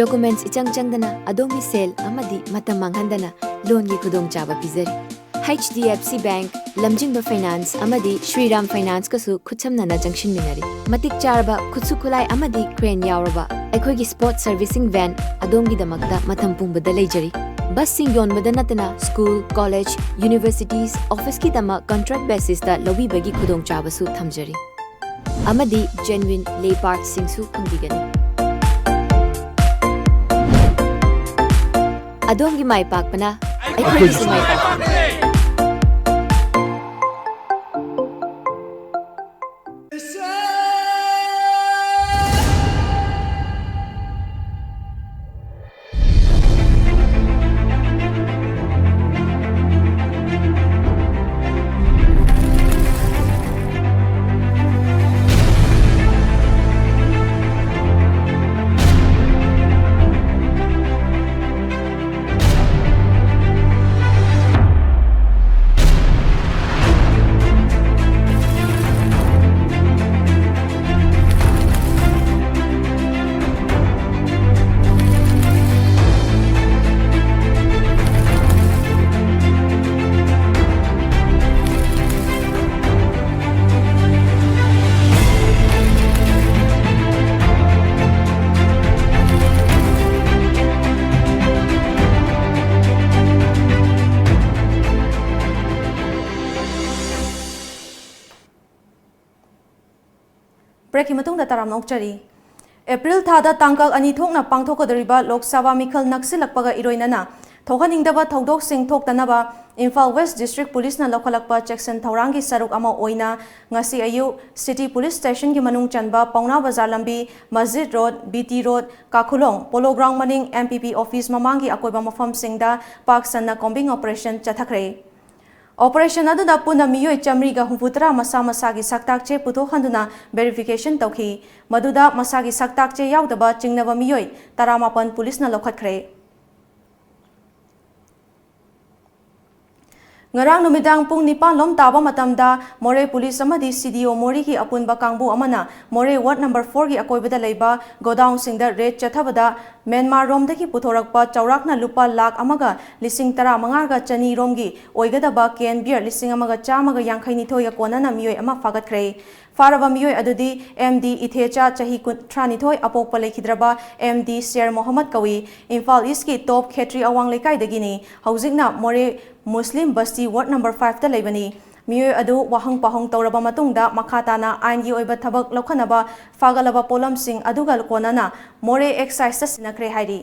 Documents ꯏꯆꯪ ꯆꯪꯗꯅ ꯑꯗꯣꯝꯒꯤ ꯁꯦꯜ ꯑꯃꯗꯤ ꯃꯇꯝ ꯃꯥꯡꯍꯟꯗꯅ loanꯒꯤ ꯈꯨꯗꯣꯡꯆꯥꯕ ꯄꯤꯖꯔꯤ꯫ H D F C Bank, ꯂꯝꯖꯤꯡꯕ Finance ꯑꯃꯗꯤ Shriram Financeꯀꯁꯨ ꯈꯨꯠꯁꯝꯅꯅ ꯆꯪꯁꯤꯟꯃꯤꯟꯅꯔꯤ꯫ ꯃꯇꯤꯛ ꯆꯥꯔꯕ ꯈꯨꯠꯁꯨ ꯈꯨꯠꯂꯥꯏ ꯑꯃꯗꯤ crane ꯌꯥꯎꯔꯕ ꯑꯩꯈꯣꯏꯒꯤ spot servicing van ꯑꯗꯣꯝꯒꯤꯗꯃꯛꯇ ꯃꯇꯝ ꯄꯨꯝꯕꯗ ꯂꯩꯖꯔꯤ꯫ Busꯁꯤꯡ ꯌꯣꯟꯕꯗ ꯅꯠꯇꯅ school, college, universities, officeꯀꯤꯗꯃꯛ contract basisꯇ ꯂꯧꯕꯤꯕꯒꯤ ꯈꯨꯗꯣꯡꯆꯥꯕꯁꯨ ꯊꯝꯖꯔꯤ꯫ ꯑꯃꯗꯤ genuine lay partsꯁꯤꯡꯁꯨ ꯐꯪꯕꯤꯒꯅꯤ꯫ ꯑꯗꯣꯝꯒꯤ ꯃꯥꯏ ꯄꯥꯛꯄꯅ ꯑꯩꯈꯣꯏꯒꯤꯁꯨ ꯃꯥꯏ ꯄꯥꯛꯄ꯫ Breakꯀꯤ ꯃꯇꯨꯡꯗ ꯇꯔꯥꯝꯅ ꯑꯣꯛꯆꯔꯤ꯫ ꯑꯦꯄ꯭ꯔꯤꯜ ꯊꯥꯗ ꯇꯥꯡꯀꯛ ꯑꯅꯤ ꯊꯣꯛꯅ ꯄꯥꯡꯊꯣꯛꯀꯗꯧꯔꯤꯕ ꯂꯣꯛ ꯁꯚꯥ ꯃꯤꯈꯜ ꯅꯛꯁꯤꯜꯂꯛꯄꯒ ꯏꯔꯣꯏꯅꯅ ꯊꯣꯛꯍꯟꯅꯤꯡꯗꯕ ꯊꯧꯗꯣꯛꯁꯤꯡ ꯊꯣꯛꯇꯅꯕ ꯏꯝꯐꯥꯜ ꯋꯦꯁ ꯗꯤꯁꯇ꯭ꯔꯤꯛ ꯄꯨꯂꯤꯁꯅ ꯂꯧꯈꯠꯂꯛꯄ ꯆꯦꯛꯁꯤꯟ ꯊꯧꯔꯥꯡꯒꯤ ꯁꯔꯨꯛ ꯑꯃ ꯑꯣꯏꯅ ꯉꯁꯤ ꯑꯌꯨꯛ ꯁꯤꯇꯤ ꯄꯨꯂꯤꯁ ꯁ꯭ꯇꯦꯁꯟꯒꯤ ꯃꯅꯨꯡ ꯆꯟꯕ ꯄꯥꯎꯅꯥ ꯕꯖꯥꯔ ꯂꯝꯕꯤ, Masjid road, B T road, Kakhulong, polo ground ꯃꯅꯤꯡ, ꯑꯦꯝ ꯄꯤ ꯄꯤ ꯑꯣꯐꯤꯁ ꯃꯃꯥꯡꯒꯤ ꯑꯀꯣꯏꯕ ꯃꯐꯝꯁꯤꯡꯗ ꯄꯥꯛ ꯁꯟꯅ ꯀꯣꯝꯕꯤꯡ ꯑꯣꯄꯔꯦꯁꯟ ꯆꯠꯊꯈ꯭ꯔꯦ꯫ ꯑꯣꯄꯔꯦꯁꯟ ꯑꯗꯨꯗ ꯄꯨꯟꯅ ꯃꯤꯑꯣꯏ ꯆꯥꯃꯔꯤꯒ ꯍꯨꯝꯐꯨꯇꯔꯥ ꯃꯁꯥ ꯃꯁꯥꯒꯤ ꯁꯛꯇꯥꯛ ꯆꯦ ꯄꯨꯊꯣꯛꯍꯟꯗꯨꯅ ꯚꯦꯔꯤꯐꯤꯀꯦꯁꯟ ꯇꯧꯈꯤ꯫ ꯃꯗꯨꯗ ꯃꯁꯥꯒꯤ ꯁꯛꯇꯥꯛ ꯆꯦ ꯌꯥꯎꯗꯕ ꯆꯤꯡꯅꯕ ꯃꯤꯑꯣꯏ ꯇꯔꯥꯃꯥꯄꯟ ꯄꯨꯂꯤꯁꯅ ꯂꯧꯈꯠꯈ꯭ꯔꯦ꯫ ꯉꯔꯥꯡ ꯅꯨꯃꯤꯗꯥꯡ ꯄꯨꯡ ꯅꯤꯄꯥꯟ ꯂꯣꯝ ꯇꯥꯕ ꯃꯇꯝꯗ ꯃꯣꯔꯦ ꯄꯨꯂꯤꯁ ꯑꯃꯗꯤ ꯁꯤ ꯗꯤ ꯑꯣ ꯃꯣꯔꯦꯒꯤ ꯑꯄꯨꯟꯕ ꯀꯥꯡꯕꯨ ꯑꯃꯅ ꯃꯣꯔꯦ ꯋꯥꯔꯗ ꯅꯝꯕꯔ ꯐꯣꯔꯒꯤ ꯑꯀꯣꯏꯕꯗ ꯂꯩꯕ ꯒꯣꯗꯥꯎꯟꯁꯤꯡꯗ ꯔꯦꯗ ꯆꯠꯊꯕꯗ ꯃ꯭ꯌꯥꯟꯃꯥꯔ ꯔꯣꯝꯗꯒꯤ ꯄꯨꯊꯣꯔꯛꯄ ꯆꯥꯎꯔꯥꯛꯅ ꯂꯨꯄꯥ ꯂꯥꯈ ꯑꯃꯒ ꯂꯤꯁꯤꯡ ꯇꯔꯥꯃꯉꯥꯒ ꯆꯅꯤ ꯔꯣꯝꯒꯤ ꯑꯣꯏꯒꯗꯕ ꯀꯦꯟ ꯕꯤꯌꯔ ꯂꯤꯁꯤꯡ ꯑꯃꯒ ꯆꯥꯝꯃꯒ ꯌꯥꯡꯈꯩ ꯅꯤꯊꯣꯏꯒ ꯀꯣꯟꯅꯅ ꯃꯤꯑꯣꯏ ꯑꯃ ꯐꯥꯒꯠꯈ꯭ꯔꯦ꯫ ꯐꯥꯔꯕ ꯃꯤꯑꯣꯏ ꯑꯗꯨꯗꯤ ꯑꯦꯝ ꯗꯤ ꯏꯊꯦꯆꯥ, ꯆꯍꯤ ꯀꯨꯟꯊ꯭ꯔꯥ ꯅꯤꯊꯣꯏ, ꯑꯄꯣꯛꯄ ꯂꯩꯈꯤꯗ꯭ꯔꯕ ꯑꯦꯝ ꯗꯤ ꯁꯦꯔ ꯃꯣꯍꯝꯃꯗ ꯀꯧꯏ꯫ ꯏꯝꯐꯥꯜ ꯏꯁꯀꯤ ꯇꯣꯞ ꯈꯦꯇ꯭ꯔꯤ ꯑꯋꯥꯡ ꯂꯩꯀꯥꯏꯗꯒꯤꯅꯤ꯫ ꯍꯧꯖꯤꯛꯅ ꯃꯣꯔꯦ ꯃꯨꯁꯂꯤꯝ ꯕꯁꯇꯤ ꯋꯥꯔꯗ ꯅꯝꯕꯔ ꯐꯥꯏꯚꯇ ꯂꯩꯕꯅꯤ꯫ ꯃꯤꯑꯣꯏ ꯑꯗꯨ ꯋꯥꯍꯪ ꯄꯥꯎꯍꯪ ꯇꯧꯔꯕ ꯃꯇꯨꯡꯗ ꯃꯈꯥ ꯇꯥꯅ ꯑꯥꯏꯟꯒꯤ ꯑꯣꯏꯕ ꯊꯕꯛ ꯂꯧꯈꯠꯅꯕ ꯐꯥꯒꯠꯂꯕ ꯄꯣꯠꯂꯝꯁꯤꯡ ꯑꯗꯨꯒ ꯀꯣꯟꯅꯅ ꯃꯣꯔꯦ ꯑꯦꯛꯁꯥꯏꯖꯇ ꯁꯤꯟꯅꯈ꯭ꯔꯦ ꯍꯥꯏꯔꯤ꯫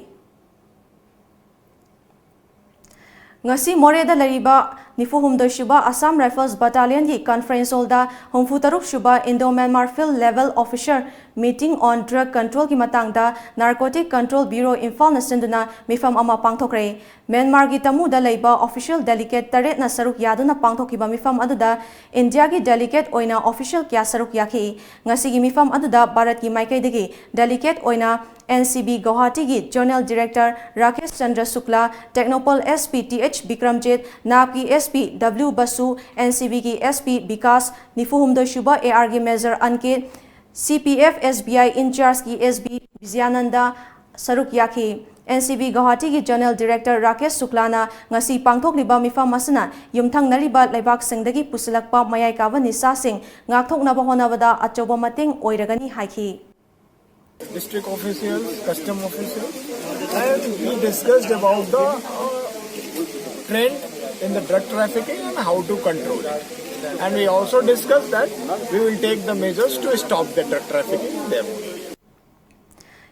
ꯉꯁꯤ ꯃꯣꯔꯦꯗ ꯂꯩꯔꯤꯕ ꯅꯤꯐꯨ ꯍꯨꯝꯗꯣꯏ ꯁꯨꯕ ꯑꯁꯥꯝ ꯔꯥꯏꯐꯜꯁ ꯕꯠꯇꯥꯂꯤꯌꯟꯒꯤ ꯀꯟꯐꯔꯦꯟꯁ ꯍꯣꯜꯗ ꯍꯨꯝꯐꯨ ꯇꯔꯨꯛ ꯁꯨꯕ Indo Myanmar Field Level Officer Meeting on Drug Control ꯒꯤ ꯃꯇꯥꯡꯗ Narcotic Control Bureau ꯏꯝꯐꯥꯜꯅ ꯁꯤꯟꯗꯨꯅ ꯃꯤꯐꯝ ꯑꯃ ꯄꯥꯡꯊꯣꯛꯈ꯭ꯔꯦ꯫ ꯃ꯭ꯌꯥꯟꯃꯥꯔꯒꯤ ꯇꯃꯨꯗ ꯂꯩꯕ official delegate ꯇꯔꯦꯠꯅ ꯁꯔꯨꯛ ꯌꯥꯗꯨꯅ ꯄꯥꯡꯊꯣꯛꯈꯤꯕ ꯃꯤꯐꯝ ꯑꯗꯨꯗ ꯏꯟꯗꯤꯌꯥꯒꯤ delegate ꯑꯣꯏꯅ official ꯀꯌꯥ ꯁꯔꯨꯛ ꯌꯥꯈꯤ꯫ ꯉꯁꯤꯒꯤ ꯃꯤꯐꯝ ꯑꯗꯨꯗ ꯚꯥꯔꯠꯀꯤ ꯃꯥꯏꯀꯩꯗꯒꯤ delegate ꯑꯣꯏꯅ N C B ꯒꯧꯍꯥꯇꯤꯒꯤ Zonal Director Rakesh Chandra ꯁꯨꯛꯂꯥ, Technopol S P T H Bikramjit, ꯅꯥꯞꯀꯤ S P W ꯕꯁꯨ, N C B ꯒꯤ S P ꯕꯤꯀꯥꯁ, ꯅꯤꯐꯨ ꯍꯨꯝꯗꯣꯏ ꯁꯨꯕ A R ꯒꯤ Major ꯑꯟꯀꯤꯠ, C P F S B I in charge ꯀꯤ S B ꯕꯤꯖꯌꯥꯅꯟꯗ ꯁꯔꯨꯛ ꯌꯥꯈꯤ꯫ N C B ꯒꯧꯍꯥꯇꯤꯒꯤ Zonal Director Rakesh ꯁꯨꯛꯂꯥꯅ ꯉꯁꯤ ꯄꯥꯡꯊꯣꯛꯂꯤꯕ ꯃꯤꯐꯝ ꯑꯁꯤꯅ ꯌꯨꯝꯊꯪꯅꯔꯤꯕ ꯂꯩꯕꯥꯛꯁꯤꯡꯗꯒꯤ ꯄꯨꯁꯤꯜꯂꯛꯄ ꯃꯌꯥꯏ ꯀꯥꯕ ꯅꯤꯁꯥꯁꯤꯡ ꯉꯥꯛꯊꯣꯛꯅꯕ ꯍꯣꯠꯅꯕꯗ ꯑꯆꯧꯕ ꯃꯇꯦꯡ ꯑꯣꯏꯔꯒꯅꯤ ꯍꯥꯏꯈꯤ꯫ District officials, custom officials, and we discussed about the uh, trend in the drug trafficking and how to control it. And we also discussed that we will take the measures to stop the drug trafficking there.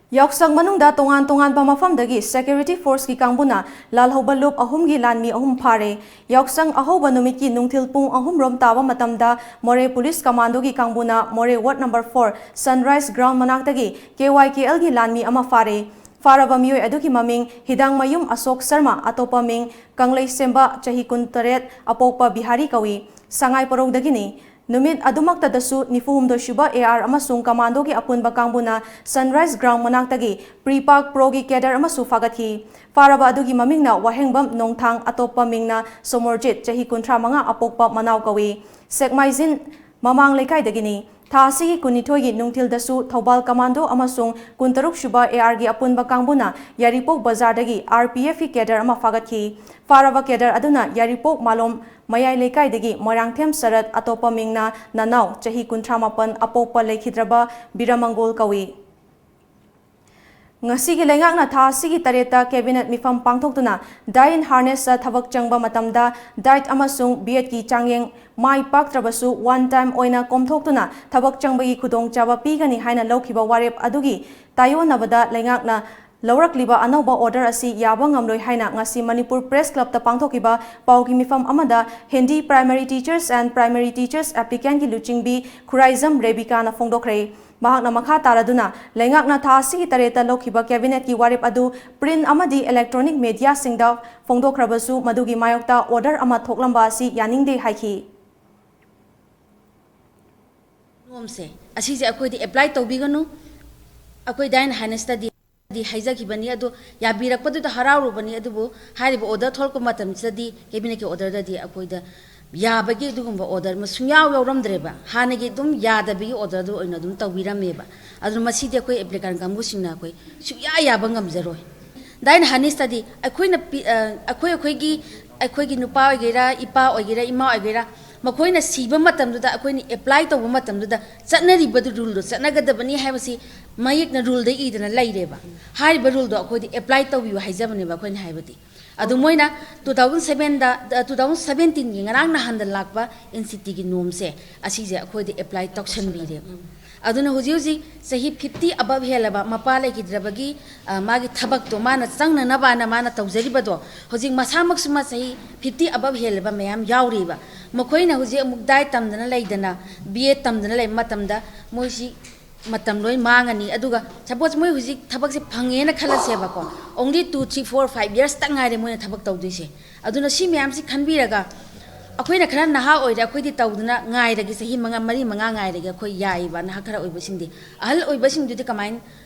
ꯌꯥꯎꯁꯪ ꯃꯅꯨꯡꯗ ꯇꯣꯉꯥꯟ ꯇꯣꯉꯥꯟꯕ ꯃꯐꯝꯗꯒꯤ security force ꯀꯤ ꯀꯥꯡꯕꯨꯅ ꯂꯥꯜꯍꯧꯕ ꯂꯨꯞ ꯑꯍꯨꯝꯒꯤ ꯂꯥꯟꯃꯤ ꯑꯍꯨꯝ ꯐꯥꯔꯦ꯫ ꯌꯥꯎꯁꯪ ꯑꯍꯧꯕ ꯅꯨꯃꯤꯠꯀꯤ ꯅꯨꯡꯊꯤꯜ ꯄꯨꯡ ꯑꯍꯨꯝ ꯔꯣꯝ ꯇꯥꯕ ꯃꯇꯝꯗ ꯃꯣꯔꯦ ꯄꯨꯂꯤꯁ ꯀꯃꯥꯟꯗꯣꯒꯤ ꯀꯥꯡꯕꯨꯅ Moreh ward number four Sunrise Ground ꯃꯅꯥꯛꯇꯒꯤ K Y K L ꯒꯤ ꯂꯥꯟꯃꯤ ꯑꯃ ꯐꯥꯔꯦ꯫ ꯐꯥꯔꯕ ꯃꯤꯑꯣꯏ ꯑꯗꯨꯒꯤ ꯃꯃꯤꯡ ꯍꯤꯗꯥꯡꯃꯌꯨꯝ ꯑꯁꯣꯛ ꯁꯔꯃ, ꯑꯇꯣꯞꯄ ꯃꯤꯡ ꯀꯪꯂꯩꯁꯦꯝꯕ, ꯆꯍꯤ ꯀꯨꯟꯇꯔꯦꯠ, ꯑꯄꯣꯛꯄ ꯕꯤꯍꯥꯔꯤ ꯀꯧꯏ꯫ ꯁꯉꯥꯏ ꯄꯔꯧꯗꯒꯤꯅꯤ꯫ ꯅꯨꯃꯤꯠ ꯑꯗꯨꯃꯛꯇꯗꯁꯨ ꯅꯤꯐꯨ ꯍꯨꯝꯗꯣꯏ ꯁꯨꯕ AR ꯑꯃꯁꯨꯡ ꯀꯃꯥꯟꯗꯣꯒꯤ ꯑꯄꯨꯟꯕ ꯀꯥꯡꯕꯨꯅ Sunrise Ground ꯃꯅꯥꯛꯇꯒꯤ Pre-Pak Pro ꯒꯤ cadre ꯑꯃꯁꯨ ꯐꯥꯒꯠꯈꯤ꯫ ꯐꯥꯔꯕ ꯑꯗꯨꯒꯤ ꯃꯃꯤꯡꯅ ꯋꯥꯍꯦꯡꯕꯝ ꯅꯣꯡꯊꯥꯡ, ꯑꯇꯣꯞꯄ ꯃꯤꯡꯅ ꯁꯣꯃꯣꯔꯖꯤꯠ, ꯆꯍꯤ ꯀꯨꯟꯊ꯭ꯔꯥ ꯃꯉꯥ, ꯑꯄꯣꯛꯄ ꯃꯅꯥꯎ ꯀꯧꯏ꯫ ꯁꯦꯛꯃꯥꯏꯖꯤꯟ ꯃꯃꯥꯡ ꯂꯩꯀꯥꯏꯗꯒꯤꯅꯤ꯫ ꯊꯥ ꯑꯁꯤꯒꯤ ꯀꯨꯟꯅꯤꯊꯣꯏꯒꯤ ꯅꯨꯡꯊꯤꯜꯗꯁꯨ ꯊꯧꯕꯥꯜ ꯀꯃꯥꯟꯗꯣ ꯑꯃꯁꯨꯡ ꯀꯨꯟꯇꯔꯨꯛ ꯁꯨꯕ AR ꯒꯤ ꯑꯄꯨꯟꯕ ꯀꯥꯡꯕꯨꯅ ꯌꯥꯏꯔꯤꯄꯣꯛ ꯕꯖꯥꯔꯗꯒꯤ RPF ꯀꯤ cadre ꯑꯃ ꯐꯥꯒꯠꯈꯤ꯫ ꯐꯥꯔꯕ cadre ꯑꯗꯨꯅ ꯌꯥꯏꯔꯤꯄꯣꯛ ꯃꯥꯂꯣꯝ ꯃꯌꯥꯏ ꯂꯩꯀꯥꯏꯗꯒꯤ ꯃꯣꯏꯔꯥꯡꯊꯦꯝ ꯁꯔꯠ, ꯑꯇꯣꯞꯄ ꯃꯤꯡꯅ ꯅꯅꯥꯎ, ꯆꯍꯤ ꯀꯨꯟꯊ꯭ꯔꯥ ꯃꯥꯄꯟ, ꯑꯄꯣꯛꯄ ꯂꯩꯈꯤꯗ꯭ꯔꯕ ꯕꯤꯔꯃꯪꯒꯣꯜ ꯀꯧꯏ꯫ ꯉꯁꯤꯒꯤ ꯂꯩꯉꯥꯛꯅ ꯊꯥ ꯑꯁꯤꯒꯤ ꯇꯔꯦꯠꯇ cabinet ꯃꯤꯐꯝ ꯄꯥꯡꯊꯣꯛꯇꯨꯅ die in harness ꯇ ꯊꯕꯛ ꯆꯪꯕ ꯃꯇꯝꯗ diet ꯑꯃꯁꯨꯡ B.Ed ꯀꯤ ꯆꯥꯡꯌꯦꯡ ꯃꯥꯏ ꯄꯥꯛꯇ꯭ꯔꯕꯁꯨ one time ꯑꯣꯏꯅ ꯀꯣꯝꯊꯣꯛꯇꯨꯅ ꯊꯕꯛ ꯆꯪꯕꯒꯤ ꯈꯨꯗꯣꯡꯆꯥꯕ ꯄꯤꯒꯅꯤ ꯍꯥꯏꯅ ꯂꯧꯈꯤꯕ ꯋꯥꯔꯦꯞ ꯑꯗꯨꯒꯤ ꯇꯥꯏꯑꯣꯟꯅꯕꯗ ꯂꯩꯉꯥꯛꯅ ꯂꯧꯔꯛꯂꯤꯕ ꯑꯅꯧꯕ order ꯑꯁꯤ ꯌꯥꯕ ꯉꯝꯂꯣꯏ ꯍꯥꯏꯅ ꯉꯁꯤ ꯃꯅꯤꯄꯨꯔ Press Club ꯇ ꯄꯥꯡꯊꯣꯛꯈꯤꯕ ꯄꯥꯎꯒꯤ ꯃꯤꯐꯝ ꯑꯃꯗ Hindi Primary Teachers and Primary Teachers Applicant ꯀꯤ ꯂꯨꯆꯤꯡꯕꯤ ꯈꯨꯔꯥꯏꯖꯝ ꯔꯦꯕꯤꯀꯥꯅ ꯐꯣꯡꯗꯣꯛꯈ꯭ꯔꯦ꯫ ꯃꯍꯥꯛꯅ ꯃꯈꯥ ꯇꯥꯔꯗꯨꯅ ꯂꯩꯉꯥꯛꯅ ꯊꯥ ꯑꯁꯤꯒꯤ ꯇꯔꯦꯠꯇ ꯂꯧꯈꯤꯕ cabinet ꯀꯤ ꯋꯥꯔꯦꯞ ꯑꯗꯨ print ꯑꯃꯗꯤ electronic media ꯁꯤꯡꯗ ꯐꯣꯡꯗꯣꯛꯈ꯭ꯔꯕꯁꯨ ꯃꯗꯨꯒꯤ ꯃꯥꯌꯣꯛꯇ order ꯑꯃ ꯊꯣꯛꯂꯝꯕ ꯑꯁꯤ ꯌꯥꯅꯤꯡꯗꯦ ꯍꯥꯏꯈꯤ꯫ ꯅꯤꯌꯣꯝꯁꯦ ꯑꯁꯤꯁꯦ ꯑꯩꯈꯣꯏꯗꯤ apply ꯇꯧꯕꯤꯒꯅꯨ꯫ ꯑꯩꯈꯣꯏ die in harness ꯇꯗꯤ ꯍꯥꯏꯖꯈꯤꯕꯅꯤ, ꯑꯗꯨ ꯌꯥꯕꯤꯔꯛꯄꯗꯨꯗ ꯍꯔꯥꯎꯔꯨꯕꯅꯤ꯫ ꯑꯗꯨꯕꯨ ꯍꯥꯏꯔꯤꯕ order ꯊꯣꯛꯂꯛꯄ ꯃꯇꯝꯁꯤꯗꯗꯤ cabinet ꯀꯤ order ꯗꯗꯤ ꯑꯩꯈꯣꯏꯗ ꯌꯥꯕꯒꯤ ꯑꯗꯨꯒꯨꯝꯕ order ꯑꯃ ꯁꯨꯡꯌꯥꯎ ꯌꯥꯎꯔꯝꯗ꯭ꯔꯦꯕ꯫ ꯍꯥꯟꯅꯒꯤ ꯑꯗꯨꯝ ꯌꯥꯗꯕꯒꯤ order ꯗꯨ ꯑꯣꯏꯅ ꯑꯗꯨꯝ ꯇꯧꯕꯤꯔꯝꯃꯦꯕ꯫ ꯑꯗꯨꯅ ꯃꯁꯤꯗꯤ ꯑꯩꯈꯣꯏ applicant ꯀꯥꯡꯕꯨꯁꯤꯡꯅ ꯑꯩꯈꯣꯏ ꯁꯨꯡꯌꯥ ꯌꯥꯕ ꯉꯝꯖꯔꯣꯏ꯫ Die in harness ꯇꯗꯤ ꯑꯩꯈꯣꯏꯅ ꯄꯤ-, ꯑ, ꯑꯩꯈꯣꯏ, ꯑꯩꯈꯣꯏꯒꯤ, ꯑꯩꯈꯣꯏꯒꯤ ꯅꯨꯄꯥ ꯑꯣꯏꯒꯦꯔꯥ, ꯏꯄꯥ ꯑꯣꯏꯒꯦꯔꯥ, ꯏꯃꯥ ꯑꯣꯏꯒꯦꯔꯥ, ꯃꯈꯣꯏꯅ ꯁꯤꯕ ꯃꯇꯝꯗꯨꯗ ꯑꯩꯈꯣꯏꯅ apply ꯇꯧꯕ ꯃꯇꯝꯗꯨꯗ ꯆꯠꯅꯔꯤꯕ rule ꯗꯣ ꯆꯠꯅꯒꯗꯕꯅꯤ ꯍꯥꯏꯕꯁꯤ ꯃꯌꯦꯛꯅ rule ꯗ ꯏꯗꯅ ꯂꯩꯔꯦꯕ꯫ ꯍꯥꯏꯔꯤꯕ rule ꯗꯣ ꯑꯩꯈꯣꯏꯗꯤ apply ꯇꯧꯕꯤꯌꯨ ꯍꯥꯏꯖꯕꯅꯦꯕ ꯑꯩꯈꯣꯏꯅ ꯍꯥꯏꯕꯗꯤ꯫ ꯑꯗꯨ ꯃꯣꯏꯅ two thousand seven ꯗ, ꯑ, two thousand seventeen ꯒꯤ ꯉꯔꯥꯡ ꯅꯍꯥꯟꯗ ꯂꯥꯛꯄ N C T ꯒꯤ ꯅꯤꯌꯣꯝꯁꯦ ꯑꯁꯤꯁꯦ ꯑꯩꯈꯣꯏꯗ apply ꯇꯧꯁꯟꯕꯤꯔꯦꯕ꯫ ꯑꯗꯨꯅ ꯍꯧꯖꯤꯛ ꯍꯧꯖꯤꯛ ꯆꯍꯤ fifty above ꯍꯦꯜꯂꯕ ꯃꯄꯥ ꯂꯩꯈꯤꯗ꯭ꯔꯕꯒꯤ, ꯑ, ꯃꯥꯒꯤ ꯊꯕꯛꯇꯣ ꯃꯥꯅ ꯆꯪꯅꯅꯕꯅ ꯃꯥꯅ ꯇꯧꯖꯔꯤꯕꯗꯣ, ꯍꯧꯖꯤꯛ ꯃꯁꯥꯃꯛꯁꯨ ꯃꯥ ꯆꯍꯤ fifty above ꯍꯦꯜꯂꯕ ꯃꯌꯥꯝ ꯌꯥꯎꯔꯤꯕ꯫ ꯃꯈꯣꯏꯅ ꯍꯧꯖꯤꯛ ꯑꯃꯨꯛ die ꯇꯝꯗꯅ ꯂꯩꯗꯅ, B.Ed ꯇꯝꯗꯅ ꯂꯩꯕ ꯃꯇꯝꯗ ꯃꯣꯏꯁꯤ ꯃꯇꯝ ꯂꯣꯏ ꯃꯥꯡꯉꯅꯤ꯫ ꯑꯗꯨꯒ suppose ꯃꯣꯏ ꯍꯧꯖꯤꯛ ꯊꯕꯛꯁꯦ ꯐꯪꯉꯦꯅ ꯈꯜꯂꯁꯦꯕꯀꯣ, only two, three, four, five years ꯇꯪ ꯉꯥꯏꯔꯦ ꯃꯣꯏꯅ ꯊꯕꯛ ꯇꯧꯗꯣꯏꯁꯦ꯫ ꯑꯗꯨꯅ ꯁꯤ ꯃꯌꯥꯝꯁꯤ ꯈꯟꯕꯤꯔꯒ ꯑꯩꯈꯣꯏꯅ ꯈꯔ ꯅꯍꯥ ꯑꯣꯏꯔꯦ, ꯑꯩꯈꯣꯏꯗꯤ ꯇꯧꯗꯅ ꯉꯥꯏꯔꯒꯦ, ꯆꯍꯤ ꯃꯉꯥ, ꯃꯔꯤ ꯃꯉꯥ ꯉꯥꯏꯔꯒꯦ, ꯑꯩꯈꯣꯏ ꯌꯥꯏꯕ ꯅꯍꯥ ꯈꯔ ꯑꯣꯏꯕꯁꯤꯡꯗꯤ꯫ ꯑꯍꯜ ꯑꯣꯏꯕꯁꯤꯡꯗꯨꯗꯤ ꯀꯃꯥꯏꯅ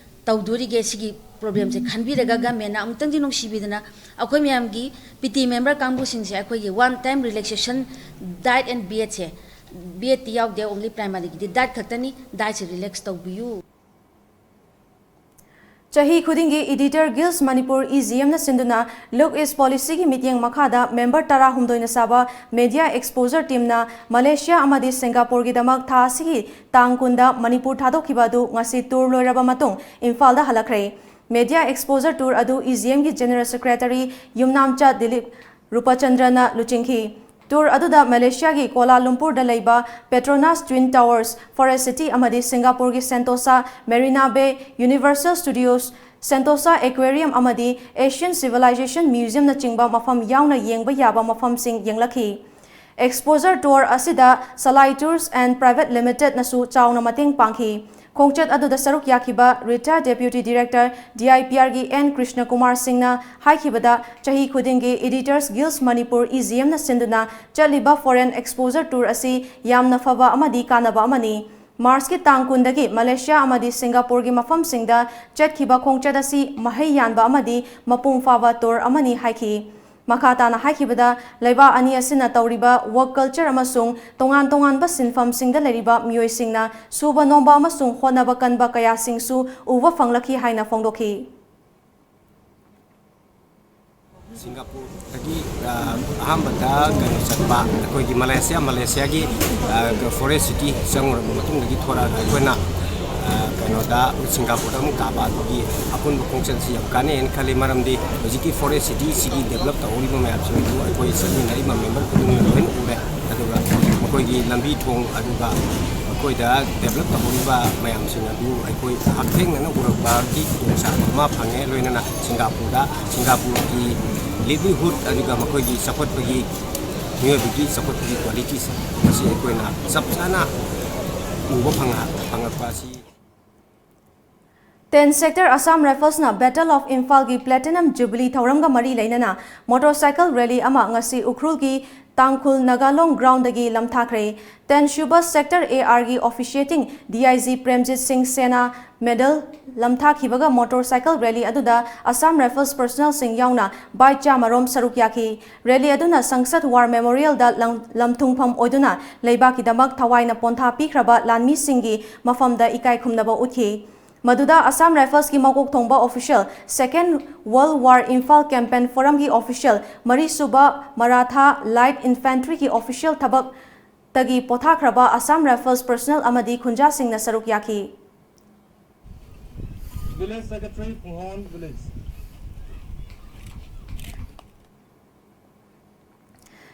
ꯇꯧꯗꯣꯔꯤꯒꯦ? ꯁꯤꯒꯤ problemꯁꯦ ꯈꯟꯕꯤꯔꯒ governmentꯅ ꯑꯃꯨꯛꯇꯪꯗꯤ ꯅꯨꯡꯁꯤꯕꯤꯗꯅ ꯑꯩꯈꯣꯏ ꯃꯌꯥꯝꯒꯤ PT member ꯀꯥꯡꯕꯨꯁꯤꯡꯁꯦ ꯑꯩꯈꯣꯏꯒꯤ one time relaxation diet and bathꯁꯦ, bathꯇꯤ ꯌꯥꯎꯗꯦ, only primaryꯒꯤꯗꯤ diet ꯈꯛꯇꯅꯤ, dietꯁꯦ relax ꯇꯧꯕꯤꯌꯨ꯫ ꯆꯍꯤ ꯈꯨꯗꯤꯡꯒꯤ Editor Guilds Manipur, EGMꯅ ꯁꯤꯟꯗꯨꯅ Look East Policyꯒꯤ ꯃꯤꯠꯌꯦꯡ ꯃꯈꯥꯗ member ꯇꯔꯥꯍꯨꯝꯗꯣꯏꯅ ꯁꯥꯕ Media Exposure Teamꯅ ꯃꯂꯦꯁꯤꯌꯥ ꯑꯃꯗꯤ ꯁꯤꯡꯒꯥꯄꯨꯔꯒꯤꯗꯃꯛ ꯊꯥ ꯑꯁꯤꯒꯤ ꯇꯥꯡ ꯀꯨꯟꯗ ꯃꯅꯤꯄꯨꯔ ꯊꯥꯗꯣꯛꯈꯤꯕ ꯑꯗꯨ ꯉꯁꯤ tour ꯂꯣꯏꯔꯕ ꯃꯇꯨꯡ ꯏꯝꯐꯥꯜꯗ ꯍꯜꯂꯛꯈ꯭ꯔꯦ꯫ Media Exposure Tour ꯑꯗꯨ EGMꯒꯤ General Secretary ꯌꯨꯝꯅꯥꯝꯆꯥ ꯗꯤꯂꯤꯞ ꯔꯨꯄꯆꯟꯗ꯭ꯔꯅ ꯂꯨꯆꯤꯡꯈꯤ꯫ Tour ꯑꯗꯨꯗ ꯃꯂꯦꯁꯤꯌꯥꯒꯤ ꯀꯣꯂꯥꯂꯨꯝꯄꯨꯔꯗ ꯂꯩꯕ Petronas Twin Towers, Forest City ꯑꯃꯗꯤ ꯁꯤꯡꯒꯥꯄꯨꯔꯒꯤ Sentosa Marina Bay, Universal Studios, Sentosa Aquarium ꯑꯃꯗꯤ Asian Civilization Museumꯅꯆꯤꯡꯕ ꯃꯐꯝ ꯌꯥꯎꯅ ꯌꯦꯡꯕ ꯌꯥꯕ ꯃꯐꯝꯁꯤꯡ ꯌꯦꯡꯂꯛꯈꯤ꯫ Exposure Tour ꯑꯁꯤꯗ Salai Tours and Private Limitedꯅꯁꯨ ꯆꯥꯎꯅ ꯃꯇꯦꯡ ꯄꯥꯡꯈꯤ꯫ ꯈꯣꯡꯆꯠ ꯑꯗꯨꯗ ꯁꯔꯨꯛ ꯌꯥꯈꯤꯕ Retired Deputy Director, DIPRꯒꯤ N ꯀ꯭ꯔꯤꯁꯅꯀꯨꯃꯥꯔ ꯁꯤꯡꯅ ꯍꯥꯏꯈꯤꯕꯗ, ꯆꯍꯤ ꯈꯨꯗꯤꯡꯒꯤ Editors Guilds Manipur, EGMꯅ ꯁꯤꯟꯗꯨꯅ ꯆꯠꯂꯤꯕ Foreign Exposure Tour ꯑꯁꯤ ꯌꯥꯝꯅ ꯐꯕ ꯑꯃꯗꯤ ꯀꯥꯟꯅꯕ ꯑꯃꯅꯤ꯫ Marchꯀꯤ ꯇꯥꯡ ꯀꯨꯟꯗꯒꯤ ꯃꯂꯦꯁꯤꯌꯥ ꯑꯃꯗꯤ ꯁꯤꯡꯒꯥꯄꯨꯔꯒꯤ ꯃꯐꯝꯁꯤꯡꯗ ꯆꯠꯈꯤꯕ ꯈꯣꯡꯆꯠ ꯑꯁꯤ ꯃꯍꯩ ꯌꯥꯟꯕ ꯑꯃꯗꯤ ꯃꯄꯨꯡ ꯐꯥꯕ tour ꯑꯃꯅꯤ ꯍꯥꯏꯈꯤ꯫ ꯃꯈꯥ ꯇꯥꯅ ꯍꯥꯏꯈꯤꯕꯗ, ꯂꯩꯕꯥꯛ ꯑꯅꯤ ꯑꯁꯤꯅ ꯇꯧꯔꯤꯕ work culture ꯑꯃꯁꯨꯡ ꯇꯣꯉꯥꯟ ꯇꯣꯉꯥꯟꯕ ꯁꯤꯟꯐꯝꯁꯤꯡꯗ ꯂꯩꯔꯤꯕ ꯃꯤꯑꯣꯏꯁꯤꯡꯅ ꯁꯨꯕ ꯅꯣꯝꯕ ꯑꯃꯁꯨꯡ ꯍꯣꯠꯅꯕ ꯀꯟꯕ ꯀꯌꯥꯁꯤꯡꯁꯨ ꯎꯕ ꯐꯪꯂꯛꯈꯤ ꯍꯥꯏꯅ ꯐꯣꯡꯗꯣꯛꯈꯤ꯫ ꯁꯤꯡꯒꯥꯄꯨꯔꯗꯒꯤ, ꯑ, ꯑꯍꯥꯟꯕꯗ ꯀꯩꯅꯣ ꯆꯠꯄ, ꯑꯩꯈꯣꯏꯒꯤ ꯃꯂꯦꯁꯤꯌꯥ, ꯃꯂꯦꯁꯤꯌꯥꯒꯤ, ꯑ, Forest City ꯆꯪꯉꯨꯔꯕ ꯃꯇꯨꯡꯗꯒꯤ ꯊꯣꯔꯛꯑꯒ ꯑꯩꯈꯣꯏꯅ, ꯑ, ꯀꯩꯅꯣꯗ ꯁꯤꯡꯒꯥꯄꯨꯔꯗ ꯑꯃꯨꯛ ꯀꯥꯕ꯫ ꯑꯗꯨꯒꯤ ꯑꯄꯨꯟꯕ ꯈꯣꯡꯆꯠꯁꯤ ꯌꯥꯝ ꯀꯥꯟꯅꯩꯅ ꯈꯜꯂꯤ, ꯃꯔꯝꯗꯤ ꯍꯧꯖꯤꯛꯀꯤ Forest Cityꯁꯤꯒꯤ develop ꯇꯧꯍꯧꯔꯤꯕ ꯃꯌꯥꯝꯁꯤꯡꯗꯨ ꯑꯩꯈꯣꯏ ꯆꯠꯃꯤꯟꯅꯔꯤꯕ member ꯈꯨꯗꯤꯡꯃꯛ ꯂꯣꯏꯅ ꯎꯔꯦ꯫ ꯑꯗꯨꯒ ꯃꯈꯣꯏꯒꯤ ꯂꯝꯕꯤ ꯊꯣꯡ, ꯑꯗꯨꯒ ꯃꯈꯣꯏꯗ develop ꯇꯧꯍꯧꯔꯤꯕ ꯃꯌꯥꯝꯁꯤꯡ ꯑꯗꯨ ꯑꯩꯈꯣꯏ ꯍꯛꯊꯦꯡꯅꯅ ꯎꯔꯛꯄꯒꯤ ꯈꯨꯗꯣꯡꯆꯥꯕ ꯑꯃ ꯐꯪꯉꯦ꯫ ꯂꯣꯏꯅꯅ ꯁꯤꯡꯒꯥꯄꯨꯔꯗ, ꯁꯤꯡꯒꯥꯄꯨꯔꯒꯤ livelihood, ꯑꯗꯨꯒ ꯃꯈꯣꯏꯒꯤ ꯆꯥꯎꯈꯠꯄꯒꯤ, ꯃꯤꯑꯣꯏꯕꯒꯤ ꯆꯥꯎꯈꯠꯄꯒꯤ qualities ꯑꯁꯤ ꯑꯩꯈꯣꯏꯅ ꯆꯞ ꯆꯥꯅ ꯎꯕ ꯐꯪꯉ-, ꯐꯪꯉꯛꯄ ꯑꯁꯤ Ten Sector Assam Riflesꯅ Battle of Imphalꯒꯤ Platinum Jubilee ꯊꯧꯔꯝꯒ ꯃꯔꯤ ꯂꯩꯅꯅ motorcycle rally ꯑꯃ ꯉꯁꯤ ꯎꯈ꯭ꯔꯨꯜꯒꯤ ꯇꯥꯡꯈꯨꯜ ꯅꯥꯒꯥꯂꯣꯡ groundꯗꯒꯤ ꯂꯝꯊꯥꯈ꯭ꯔꯦ꯫ Ten ꯁꯨꯕ Sector ARꯒꯤ officiating DIG ꯄ꯭ꯔꯦꯝꯖꯤꯠ ꯁꯤꯡ ꯁꯦꯅꯥ medal ꯂꯝꯊꯥꯈꯤꯕꯒ motorcycle rally ꯑꯗꯨꯗ Assam Rifles personnelꯁꯤꯡ ꯌꯥꯎꯅ bike ꯆꯥꯃꯔꯣꯝ ꯁꯔꯨꯛ ꯌꯥꯈꯤ꯫ Rally ꯑꯗꯨꯅ Sangsad War Memorialꯗ ꯂꯝ-, ꯂꯝꯊꯨꯡꯐꯝ ꯑꯣꯏꯗꯨꯅ ꯂꯩꯕꯥꯛꯀꯤꯗꯃꯛ ꯊꯋꯥꯏꯅ ꯄꯣꯟꯊꯥ ꯄꯤꯈ꯭ꯔꯕ ꯂꯥꯟꯃꯤꯁꯤꯡꯒꯤ ꯃꯐꯝꯗ ꯏꯀꯥꯏ ꯈꯨꯝꯅꯕ ꯎꯠꯈꯤ꯫ ꯃꯗꯨꯗ Assam Riflesꯀꯤ ꯃꯀꯣꯛ ꯊꯣꯡꯕ official, Second World War Imphal Campaign Forumꯒꯤ official, ꯃꯔꯤꯁꯨꯕ Maratha Light Infantryꯒꯤ official ꯊꯕꯛꯇꯒꯤ ꯄꯣꯊꯥꯈ꯭ꯔꯕ Assam Rifles personnel ꯑꯃꯗꯤ ꯈꯨꯟꯖꯥꯁꯤꯡꯅ ꯁꯔꯨꯛ ꯌꯥꯈꯤ꯫ Village Secretary, Phunghon Village.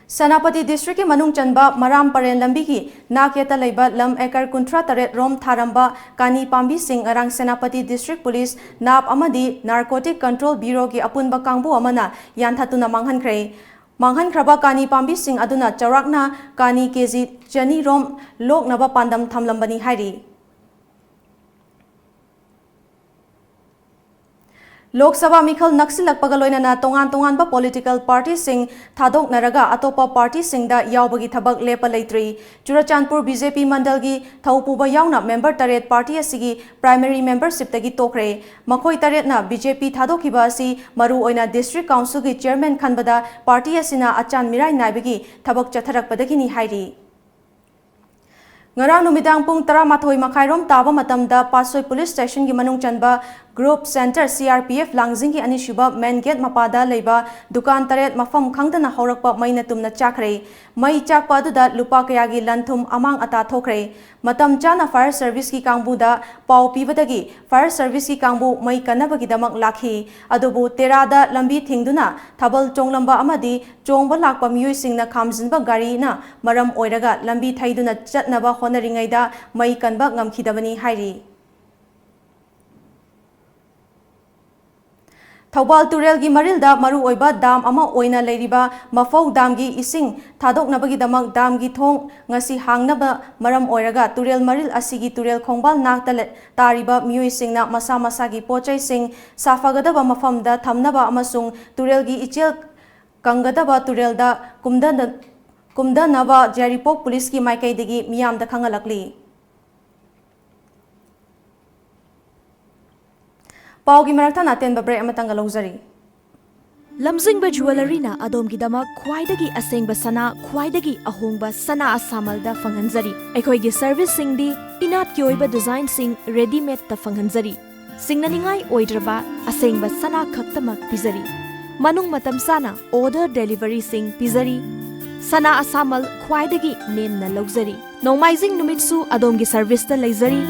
Senapati districtꯀꯤ ꯃꯅꯨꯡ ꯆꯟꯕ ꯃꯔꯥꯝ ꯄꯔꯦꯟ ꯂꯝꯕꯤꯒꯤ ꯅꯥꯛ ꯌꯦꯠꯇ ꯂꯩꯕ ꯂꯝ acre ꯀꯨꯟꯊ꯭ꯔꯥ ꯇꯔꯦꯠ ꯔꯣꯝ ꯊꯥꯔꯝꯕ ꯀꯥꯅꯤ ꯄꯥꯝꯕꯤꯁꯤꯡ ꯉꯔꯥꯡ ꯁꯦꯅꯥꯄꯇꯤ district police, NAB ꯑꯃꯗꯤ Narcotic Control Bureauꯒꯤ ꯑꯄꯨꯟꯕ ꯀꯥꯡꯕꯨ ꯑꯃꯅ ꯌꯥꯟꯊꯠꯇꯨꯅ ꯃꯥꯡꯍꯟꯈ꯭ꯔꯦ꯫ ꯃꯥꯡꯍꯟꯈ꯭ꯔꯕ ꯀꯥꯅꯤ ꯄꯥꯝꯕꯤꯁꯤꯡ ꯑꯗꯨꯅ ꯆꯥꯎꯔꯥꯛꯅ ꯀꯥꯅꯤ ꯀꯦꯖꯤ ꯆꯅꯤ ꯔꯣꯝ ꯂꯣꯛꯅꯕ ꯄꯥꯟꯗꯝ ꯊꯝꯂꯝꯕꯅꯤ ꯍꯥꯏꯔꯤ꯫ ꯂꯣꯛ ꯁꯚꯥ ꯃꯤꯈꯜ ꯅꯛꯁꯤꯜꯂꯛꯄꯒ ꯂꯣꯏꯅꯅ ꯇꯣꯉꯥꯟ ꯇꯣꯉꯥꯟꯕ political partyꯁꯤꯡ ꯊꯥꯗꯣꯛꯅꯔꯒ ꯑꯇꯣꯞꯄ partyꯁꯤꯡꯗ ꯌꯥꯎꯕꯒꯤ ꯊꯕꯛ ꯂꯦꯞꯄ ꯂꯩꯇ꯭ꯔꯤ꯫ ꯆꯨꯔꯆꯥꯟꯄꯨꯔ BJP ꯃꯟꯗꯜꯒꯤ ꯊꯧꯄꯨꯕ ꯌꯥꯎꯅ member ꯇꯔꯦꯠ party ꯑꯁꯤꯒꯤ primary membershipꯇꯒꯤ ꯇꯣꯛꯈ꯭ꯔꯦ꯫ ꯃꯈꯣꯏ ꯇꯔꯦꯠꯅ BJP ꯊꯥꯗꯣꯛꯈꯤꯕ ꯑꯁꯤ ꯃꯔꯨꯑꯣꯏꯅ district councilꯒꯤ chairman ꯈꯟꯕꯗ party ꯑꯁꯤꯅ ꯑꯆꯥꯟ ꯃꯤꯔꯥꯏ ꯅꯥꯏꯕꯒꯤ ꯊꯕꯛ ꯆꯠꯊꯔꯛꯄꯗꯒꯤꯅꯤ ꯍꯥꯏꯔꯤ꯫ ꯉꯔꯥꯡ ꯅꯨꯃꯤꯗꯥꯡ ꯄꯨꯡ ꯇꯔꯥꯃꯥꯊꯣꯏ ꯃꯈꯥꯏꯔꯣꯝ ꯇꯥꯕ ꯃꯇꯝꯗ ꯄꯥꯠꯁꯣꯏ police stationꯒꯤ ꯃꯅꯨꯡ ꯆꯟꯕ group center CRPF ꯂꯥꯡꯖꯤꯡꯒꯤ ꯑꯅꯤꯁꯨꯕ main gate ꯃꯄꯥꯗ ꯂꯩꯕ ꯗꯨꯀꯥꯟ ꯇꯔꯦꯠ ꯃꯐꯝ ꯈꯪꯗꯅ ꯍꯧꯔꯛꯄ ꯃꯩꯅ ꯇꯨꯝꯅ ꯆꯥꯛꯈ꯭ꯔꯦ꯫ ꯃꯩ ꯆꯥꯛꯄ ꯑꯗꯨꯗ ꯂꯨꯄꯥ ꯀꯌꯥꯒꯤ ꯂꯟ ꯊꯨꯝ ꯑꯃꯥꯡ ꯑꯇꯥ ꯊꯣꯛꯈ꯭ꯔꯦ꯫ ꯃꯇꯝ ꯆꯥꯅ fire serviceꯀꯤ ꯀꯥꯡꯕꯨꯗ ꯄꯥꯎ ꯄꯤꯕꯗꯒꯤ fire serviceꯀꯤ ꯀꯥꯡꯕꯨ ꯃꯩ ꯀꯟꯅꯕꯒꯤꯗꯃꯛ ꯂꯥꯛꯈꯤ꯫ ꯑꯗꯨꯕꯨ ꯇꯦꯔꯥꯗ ꯂꯝꯕꯤ ꯊꯤꯡꯗꯨꯅ ꯊꯥꯕꯜ ꯆꯣꯡꯂꯝꯕ ꯑꯃꯗꯤ ꯆꯣꯡꯕ ꯂꯥꯛꯄ ꯃꯤꯑꯣꯏꯁꯤꯡꯅ ꯈꯥꯝꯖꯤꯟꯕ ꯒꯥꯔꯤꯅ ꯃꯔꯝ ꯑꯣꯏꯔꯒ ꯂꯝꯕꯤ ꯊꯩꯗꯨꯅ ꯆꯠꯅꯕ ꯍꯣꯠꯅꯔꯤꯉꯩꯗ ꯃꯩ ꯀꯟꯕ ꯉꯝꯈꯤꯗꯕꯅꯤ ꯍꯥꯏꯔꯤ꯫ ꯊꯧꯕꯥꯜ ꯇꯨꯔꯦꯜꯒꯤ ꯃꯔꯤꯜꯗ ꯃꯔꯨꯑꯣꯏꯕ ꯗꯥꯝ ꯑꯃ ꯑꯣꯏꯅ ꯂꯩꯔꯤꯕ ꯃꯐꯧ ꯗꯥꯝꯒꯤ ꯏꯁꯤꯡ ꯊꯥꯗꯣꯛꯅꯕꯒꯤꯗꯃꯛ ꯗꯥꯝꯒꯤ ꯊꯣꯡ ꯉꯁꯤ ꯍꯥꯡꯅꯕ ꯃꯔꯝ ꯑꯣꯏꯔꯒ ꯇꯨꯔꯦꯜ ꯃꯔꯤꯜ ꯑꯁꯤꯒꯤ ꯇꯨꯔꯦꯜ ꯈꯣꯡꯕꯥꯜ ꯅꯥꯛꯇ ꯂꯩ-, ꯇꯥꯔꯤꯕ ꯃꯤꯑꯣꯏꯁꯤꯡꯅ ꯃꯁꯥ ꯃꯁꯥꯒꯤ ꯄꯣꯠꯆꯩꯁꯤꯡ ꯁꯥꯐꯒꯗꯕ ꯃꯐꯝꯗ ꯊꯝꯅꯕ ꯑꯃꯁꯨꯡ ꯇꯨꯔꯦꯜꯒꯤ ꯏꯆꯦꯜ ꯀꯪꯒꯗꯕ ꯇꯨꯔꯦꯜꯗ ꯀꯨꯝꯗꯅ-, ꯀꯨꯝꯗꯅꯕ ꯌꯥꯏꯔꯤꯄꯣꯛ ꯄꯨꯂꯤꯁꯀꯤ ꯃꯥꯏꯀꯩꯗꯒꯤ ꯃꯤꯌꯥꯝꯗ ꯈꯪꯍꯜꯂꯛꯂꯤ꯫ ꯄꯥꯎꯒꯤ ꯃꯔꯛ ꯊꯠꯅ ꯑꯇꯦꯟꯕ break ꯑꯃꯇꯪꯒ ꯂꯧꯖꯔꯤ꯫ ꯂꯝꯖꯤꯡꯕ ꯖꯨꯋꯦꯂꯔꯤꯅ ꯑꯗꯣꯝꯒꯤꯗꯃꯛ ꯈ꯭ꯋꯥꯏꯗꯒꯤ ꯑꯁꯦꯡꯕ ꯁꯅꯥ, ꯈ꯭ꯋꯥꯏꯗꯒꯤ ꯑꯍꯣꯡꯕ ꯁꯅꯥ ꯑꯁꯥꯃꯜꯗ ꯐꯪꯍꯟꯖꯔꯤ꯫ ꯑꯩꯈꯣꯏꯒꯤ ꯁꯔꯚꯤꯁꯁꯤꯡꯗꯤ ꯏꯅꯥꯠꯀꯤ ꯑꯣꯏꯕ ꯗꯤꯖꯥꯏꯟꯁꯤꯡ ꯔꯦꯗꯤꯃꯦꯗꯇ ꯐꯪꯍꯟꯖꯔꯤ꯫ ꯁꯤꯡꯅꯅꯤꯡꯉꯥꯏ ꯑꯣꯏꯗ꯭ꯔꯕ ꯑꯁꯦꯡꯕ ꯁꯅꯥ ꯈꯛꯇꯃꯛ ꯄꯤꯖꯔꯤ꯫ ꯃꯅꯨꯡ ꯃꯇꯝ ꯆꯥꯅ ꯑꯣꯔꯗꯔ ꯗꯦꯂꯤꯚꯔꯤꯁꯤꯡ ꯄꯤꯖꯔꯤ꯫ ꯁꯅꯥ ꯑꯁꯥꯃꯜ ꯈ꯭ꯋꯥꯏꯗꯒꯤ ꯅꯦꯝꯅ ꯂꯧꯖꯔꯤ꯫ ꯅꯣꯡꯃꯥꯏꯖꯤꯡ ꯅꯨꯃꯤꯠꯁꯨ ꯑꯗꯣꯝꯒꯤ ꯁꯔꯚꯤꯁꯇ ꯂꯩꯖꯔꯤ꯫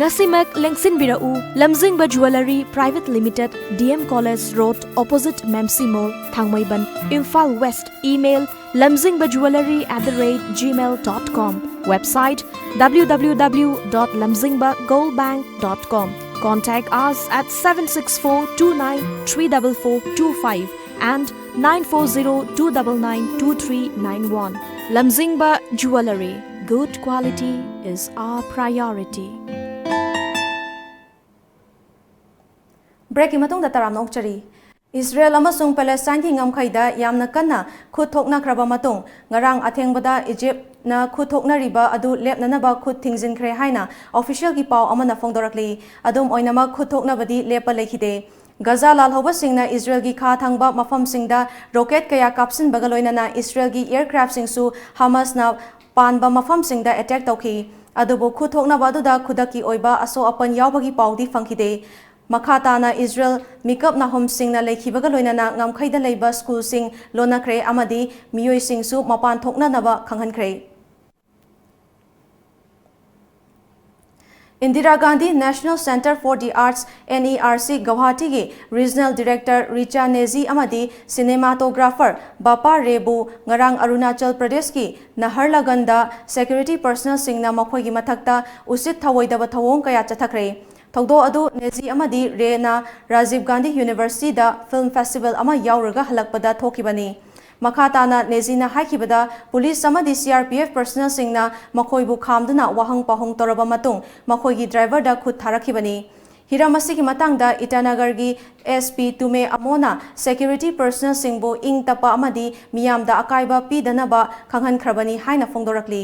ꯉꯁꯤꯃꯛ ꯂꯦꯡꯁꯤꯟꯕꯤꯔꯛꯎ, Lamzingba jewellery private limited, D M college road, opposite Memsi mall, Thangmeiband, Imphal west. Email, lamzingbajuwellery at the rate gmail dot com. Website, w w w dot lamzingba gold bank dot com. Contact us at seven six four two nine three double four two five and nine four zero two double nine two three nine one. Lamzingba Jewellery. Good quality is our priority. Breakꯀꯤ ꯃꯇꯨꯡꯗ ꯇꯔꯥꯝꯅ ꯑꯣꯛꯆꯔꯤ꯫ ꯏꯁꯔꯦꯜ ꯑꯃꯁꯨꯡ ꯄꯦꯂꯦꯁꯇꯥꯏꯟꯒꯤ ꯉꯝꯈꯩꯗ ꯌꯥꯝꯅ ꯀꯟꯅ ꯈꯨꯠ ꯊꯣꯛꯅꯈ꯭ꯔꯕ ꯃꯇꯨꯡ, ꯉꯔꯥꯡ ꯑꯊꯦꯡꯕꯗ ꯏꯖꯤꯞꯅ ꯈꯨꯠ ꯊꯣꯛꯅꯔꯤꯕ ꯑꯗꯨ ꯂꯦꯞꯅꯅꯕ ꯈꯨꯠ ꯊꯤꯡꯖꯤꯟꯈ꯭ꯔꯦ ꯍꯥꯏꯅ ꯑꯣꯐꯤꯁꯤꯌꯦꯜꯒꯤ ꯄꯥꯎ ꯑꯃꯅ ꯐꯣꯡꯗꯣꯔꯛꯂꯤ꯫ ꯑꯗꯨꯝ ꯑꯣꯏꯅꯃꯛ, ꯈꯨꯠ ꯊꯣꯛꯅꯕꯗꯤ ꯂꯦꯞꯄ ꯂꯩꯈꯤꯗꯦ꯫ ꯒꯖꯥ ꯂꯥꯜꯍꯧꯕꯁꯤꯡꯅ ꯏꯁꯔꯦꯜꯒꯤ ꯈꯥ ꯊꯪꯕ ꯃꯐꯝꯁꯤꯡꯗ ꯔꯣꯀꯦꯠ ꯀꯌꯥ ꯀꯥꯞꯁꯤꯟꯕꯒ ꯂꯣꯏꯅꯅ ꯏꯁꯔꯦꯜꯒꯤ ꯑꯦꯌꯔꯀ꯭ꯔꯥꯐꯁꯤꯡꯁꯨ ꯍꯃꯥꯁꯅ ꯄꯥꯟꯕ ꯃꯐꯝꯁꯤꯡꯗ ꯑꯦꯇꯦꯛ ꯇꯧꯈꯤ꯫ ꯑꯗꯨꯕꯨ ꯈꯨꯠ ꯊꯣꯛꯅꯕ ꯑꯗꯨꯗ ꯈꯨꯗꯛꯀꯤ ꯑꯣꯏꯕ ꯑꯁꯣꯛ ꯑꯄꯟ ꯌꯥꯎꯕꯒꯤ ꯄꯥꯎꯗꯤ ꯐꯪꯈꯤꯗꯦ꯫ ꯃꯈꯥ ꯇꯥꯅ ꯏꯁꯔꯦꯜ ꯃꯤꯀꯞ ꯅꯥꯍꯨꯝꯁꯤꯡꯅ ꯂꯩꯈꯤꯕꯒ ꯂꯣꯏꯅꯅ ꯉꯝꯈꯩꯗ ꯂꯩꯕ ꯁ꯭ꯀꯨꯜꯁꯤꯡ ꯂꯣꯟꯅꯈ꯭ꯔꯦ ꯑꯃꯗꯤ ꯃꯤꯑꯣꯏꯁꯤꯡꯁꯨ ꯃꯄꯥꯟ ꯊꯣꯛꯅꯅꯕ ꯈꯪꯍꯟꯈ꯭ꯔꯦ꯫ Indira Gandhi National Centre for the Arts, N E R C, ꯒꯧꯍꯥꯇꯤꯒꯤ ꯔꯤꯖꯅꯦꯜ ꯗꯤꯔꯦꯛꯇꯔ ꯔꯤꯆꯥ ꯅꯦꯖꯤ ꯑꯃꯗꯤ ꯁꯤꯅꯦꯃꯥꯇꯣꯒ꯭ꯔꯥꯐꯔ ꯕꯥꯄꯥ ꯔꯦꯕꯨ ꯉꯔꯥꯡ ꯑꯔꯨꯅꯥꯆꯜ ꯄ꯭ꯔꯗꯦꯁꯀꯤ ꯅꯍꯔꯂꯒꯟꯗ ꯁꯦꯀ꯭ꯌꯨꯔꯤꯇꯤ ꯄꯔꯁꯅꯦꯜꯁꯤꯡꯅ ꯃꯈꯣꯏꯒꯤ ꯃꯊꯛꯇ ꯎꯁꯤꯠ ꯊꯑꯣꯏꯗꯕ ꯊꯧꯑꯣꯡ ꯀꯌꯥ ꯆꯠꯊꯈ꯭ꯔꯦ꯫ ꯊꯧꯗꯣꯛ ꯑꯗꯨ ꯅꯦꯖꯤ ꯑꯃꯗꯤ ꯔꯦꯅ ꯔꯥꯖꯤꯕ ꯒꯥꯟꯙꯤ ꯌꯨꯅꯤꯚꯔꯁꯤꯇꯤꯗ ꯐꯤꯜꯝ ꯐꯦꯁꯇꯤꯚꯦꯜ ꯑꯃ ꯌꯥꯎꯔꯨꯔꯒ ꯍꯜꯂꯛꯄꯗ ꯊꯣꯛꯈꯤꯕꯅꯤ꯫ ꯃꯈꯥ ꯇꯥꯅ ꯅꯦꯖꯤꯅ ꯍꯥꯏꯈꯤꯕꯗ, ꯄꯨꯂꯤꯁ ꯑꯃꯗꯤ ꯁꯤꯑꯥꯔꯄꯤꯑꯦꯐ ꯄꯔꯁꯅꯦꯜꯁꯤꯡꯅ ꯃꯈꯣꯏꯕꯨ ꯈꯥꯝꯗꯨꯅ ꯋꯥꯍꯪ ꯄꯥꯎꯍꯪ ꯇꯧꯔꯕ ꯃꯇꯨꯡ ꯃꯈꯣꯏꯒꯤ ꯗ꯭ꯔꯥꯏꯚꯔꯗ ꯈꯨꯠ ꯊꯥꯔꯛꯈꯤꯕꯅꯤ꯫ ꯍꯤꯔꯝ ꯑꯁꯤꯒꯤ ꯃꯇꯥꯡꯗ ꯏꯇꯥꯅꯒꯔꯒꯤ ꯑꯦꯁ ꯄꯤ ꯇꯨꯃꯦ ꯑꯃꯣꯅ ꯁꯦꯀ꯭ꯌꯨꯔꯤꯇꯤ ꯄꯔꯁꯅꯦꯜꯁꯤꯡꯕꯨ ꯏꯪ ꯇꯞꯄ ꯑꯃꯗꯤ ꯃꯤꯌꯥꯝꯗ ꯑꯀꯥꯏꯕ ꯄꯤꯗꯅꯕ ꯈꯪꯍꯟꯈ꯭ꯔꯕꯅꯤ ꯍꯥꯏꯅ ꯐꯣꯡꯗꯣꯔꯛꯂꯤ꯫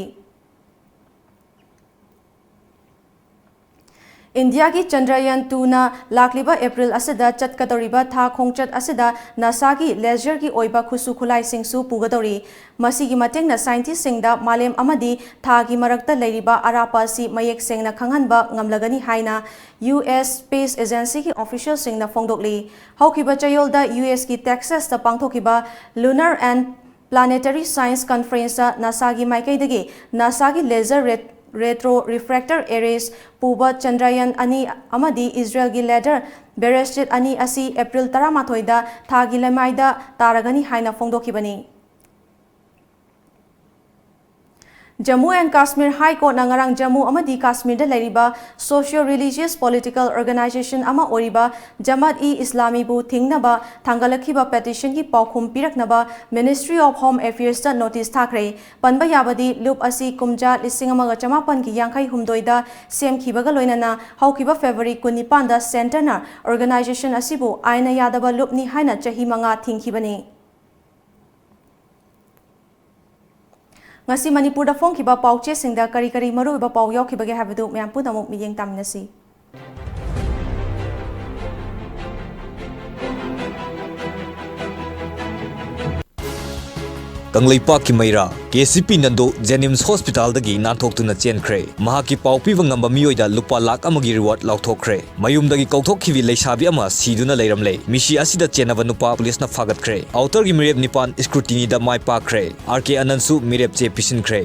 ꯏꯟꯗꯤꯌꯥꯒꯤ ꯆꯟꯗ꯭ꯔꯌꯥꯟ ꯇꯨꯅ ꯂꯥꯛꯂꯤꯕ ꯑꯦꯄ꯭ꯔꯤꯜ ꯑꯁꯤꯗ ꯆꯠꯀꯗꯧꯔꯤꯕ ꯊꯥ ꯈꯣꯡꯆꯠ ꯑꯁꯤꯗ ꯅꯥꯁꯥꯒꯤ ꯂꯦꯖꯔꯒꯤ ꯑꯣꯏꯕ ꯈꯨꯠꯁꯨ ꯈꯨꯠꯂꯥꯏꯁꯤꯡꯁꯨ ꯄꯨꯒꯗꯧꯔꯤ꯫ ꯃꯁꯤꯒꯤ ꯃꯇꯦꯡꯅ ꯁꯥꯏꯟꯇꯤꯁꯁꯤꯡꯗ ꯃꯥꯂꯦꯝ ꯑꯃꯗꯤ ꯊꯥꯒꯤ ꯃꯔꯛꯇ ꯂꯩꯔꯤꯕ ꯑꯔꯥꯞꯄ ꯑꯁꯤ ꯃꯌꯦꯛ ꯁꯦꯡꯅ ꯈꯪꯍꯟꯕ ꯉꯝꯂꯒꯅꯤ ꯍꯥꯏꯅ ꯌꯨ ꯑꯦꯁ ꯁ꯭ꯄꯦꯁ ꯑꯦꯖꯦꯟꯁꯤꯒꯤ ꯑꯣꯐꯤꯁꯤꯌꯦꯜꯁꯤꯡꯅ ꯐꯣꯡꯗꯣꯛꯂꯤ꯫ ꯍꯧꯈꯤꯕ ꯆꯌꯣꯜꯗ ꯌꯨ ꯑꯦꯁꯀꯤ ꯇꯦꯛꯁꯥꯁꯇ ꯄꯥꯡꯊꯣꯛꯈꯤꯕ Lunar and Planetary Science Conferenceꯇ ꯅꯥꯁꯥꯒꯤ ꯃꯥꯏꯀꯩꯗꯒꯤ ꯅꯥꯁꯥꯒꯤ ꯂꯦꯖꯔ ꯔꯦꯠ-, ꯔꯦꯇ꯭ꯔꯣ ꯔꯤꯐ꯭ꯔꯦꯛꯇꯔ ꯑꯦꯔꯦꯁ ꯄꯨꯕ ꯆꯟꯗ꯭ꯔꯌꯥꯟ ꯑꯅꯤ ꯑꯃꯗꯤ ꯏꯖꯔꯦꯜꯒꯤ ꯂꯦꯗꯔ ꯕꯦꯔꯦꯁꯇꯤꯠ ꯑꯅꯤ ꯑꯁꯤ ꯑꯦꯄ꯭ꯔꯤꯜ ꯇꯔꯥꯃꯥꯊꯣꯏꯗ ꯊꯥꯒꯤ ꯂꯩꯃꯥꯏꯗ ꯇꯥꯔꯒꯅꯤ ꯍꯥꯏꯅ ꯐꯣꯡꯗꯣꯛꯈꯤꯕꯅꯤ꯫ ꯖꯝꯃꯨ ꯑꯦꯟ ꯀꯥꯁꯃꯤꯔ ꯍꯥꯏ ꯀꯣꯔꯠꯅ ꯉꯔꯥꯡ ꯖꯝꯃꯨ ꯑꯃꯗꯤ ꯀꯥꯁꯃꯤꯔꯗ ꯂꯩꯔꯤꯕ socio religious political organization ꯑꯃ ꯑꯣꯏꯔꯤꯕ ꯖꯃꯥꯠ ꯏ ꯏꯁꯂꯥꯃꯤꯕꯨ ꯊꯤꯡꯅꯕ ꯊꯥꯡꯒꯠꯂꯛꯈꯤꯕ petitionꯒꯤ ꯄꯥꯎꯈꯨꯝ ꯄꯤꯔꯛꯅꯕ Ministry of Home Affairsꯇ notice ꯊꯥꯈ꯭ꯔꯦ꯫ ꯄꯟꯕ ꯌꯥꯕꯗꯤ, ꯂꯨꯞ ꯑꯁꯤ ꯀꯨꯝꯖꯥ ꯂꯤꯁꯤꯡ ꯑꯃꯒ ꯆꯃꯥꯄꯟꯒꯤ ꯌꯥꯡꯈꯩ ꯍꯨꯝꯗꯣꯏꯗ ꯁꯦꯝꯈꯤꯕꯒ ꯂꯣꯏꯅꯅ ꯍꯧꯈꯤꯕ February ꯀꯨꯟꯅꯤꯄꯥꯟꯗ centreꯅ organization ꯑꯁꯤꯕꯨ ꯑꯥꯏꯟꯅ ꯌꯥꯗꯕ ꯂꯨꯞꯅꯤ ꯍꯥꯏꯅ ꯆꯍꯤ ꯃꯉꯥ ꯊꯤꯡꯈꯤꯕꯅꯤ꯫ ꯉꯁꯤ ꯃꯅꯤꯄꯨꯔꯗ ꯐꯣꯡꯈꯤꯕ ꯄꯥꯎꯆꯦꯁꯤꯡꯗ ꯀꯔꯤ ꯀꯔꯤ ꯃꯔꯨꯑꯣꯏꯕ ꯄꯥꯎ ꯌꯥꯎꯈꯤꯕꯒꯦ ꯍꯥꯏꯕꯗꯨ ꯃꯌꯥꯝ ꯄꯨꯝꯅꯃꯛ ꯃꯤꯠꯌꯦꯡ ꯇꯥꯃꯤꯟꯅꯁꯤ꯫ ꯀꯪꯂꯩꯄꯥꯛꯀꯤ ꯃꯩꯔꯥ ꯀꯦ ꯁꯤ ꯄꯤ ꯅꯟꯗꯣ JNIMS hospitalꯗꯒꯤ ꯅꯥꯟꯊꯣꯛꯇꯨꯅ ꯆꯦꯟꯈ꯭ꯔꯦ꯫ ꯃꯍꯥꯛꯀꯤ ꯄꯥꯎ ꯄꯤꯕ ꯉꯝꯕ ꯃꯤꯑꯣꯏꯗ ꯂꯨꯄꯥ ꯂꯥꯈ ꯑꯃꯒꯤ reward ꯂꯥꯎꯊꯣꯛꯈ꯭ꯔꯦ꯫ ꯃꯌꯨꯝꯗꯒꯤ ꯀꯧꯊꯣꯛꯈꯤꯕꯤ ꯂꯩꯁꯥꯕꯤ ꯑꯃ ꯁꯤꯗꯨꯅ ꯂꯩꯔꯝꯂꯦ꯫ ꯃꯤꯁꯤ ꯑꯁꯤꯗ ꯆꯦꯟꯅꯕ ꯅꯨꯄꯥ ꯄꯨꯂꯤꯁꯅ ꯐꯥꯒꯠꯈ꯭ꯔꯦ꯫ Outerꯒꯤ ꯃꯤꯔꯦꯞ ꯅꯤꯄꯥꯟ scrutinyꯗ ꯃꯥꯏ ꯄꯥꯛꯈ꯭ꯔꯦ꯫ ꯑꯥꯔ ꯀꯦ ꯑꯅꯟꯁꯨ ꯃꯤꯔꯦꯞ ꯆꯦ ꯄꯤꯁꯤꯟꯈ꯭ꯔꯦ꯫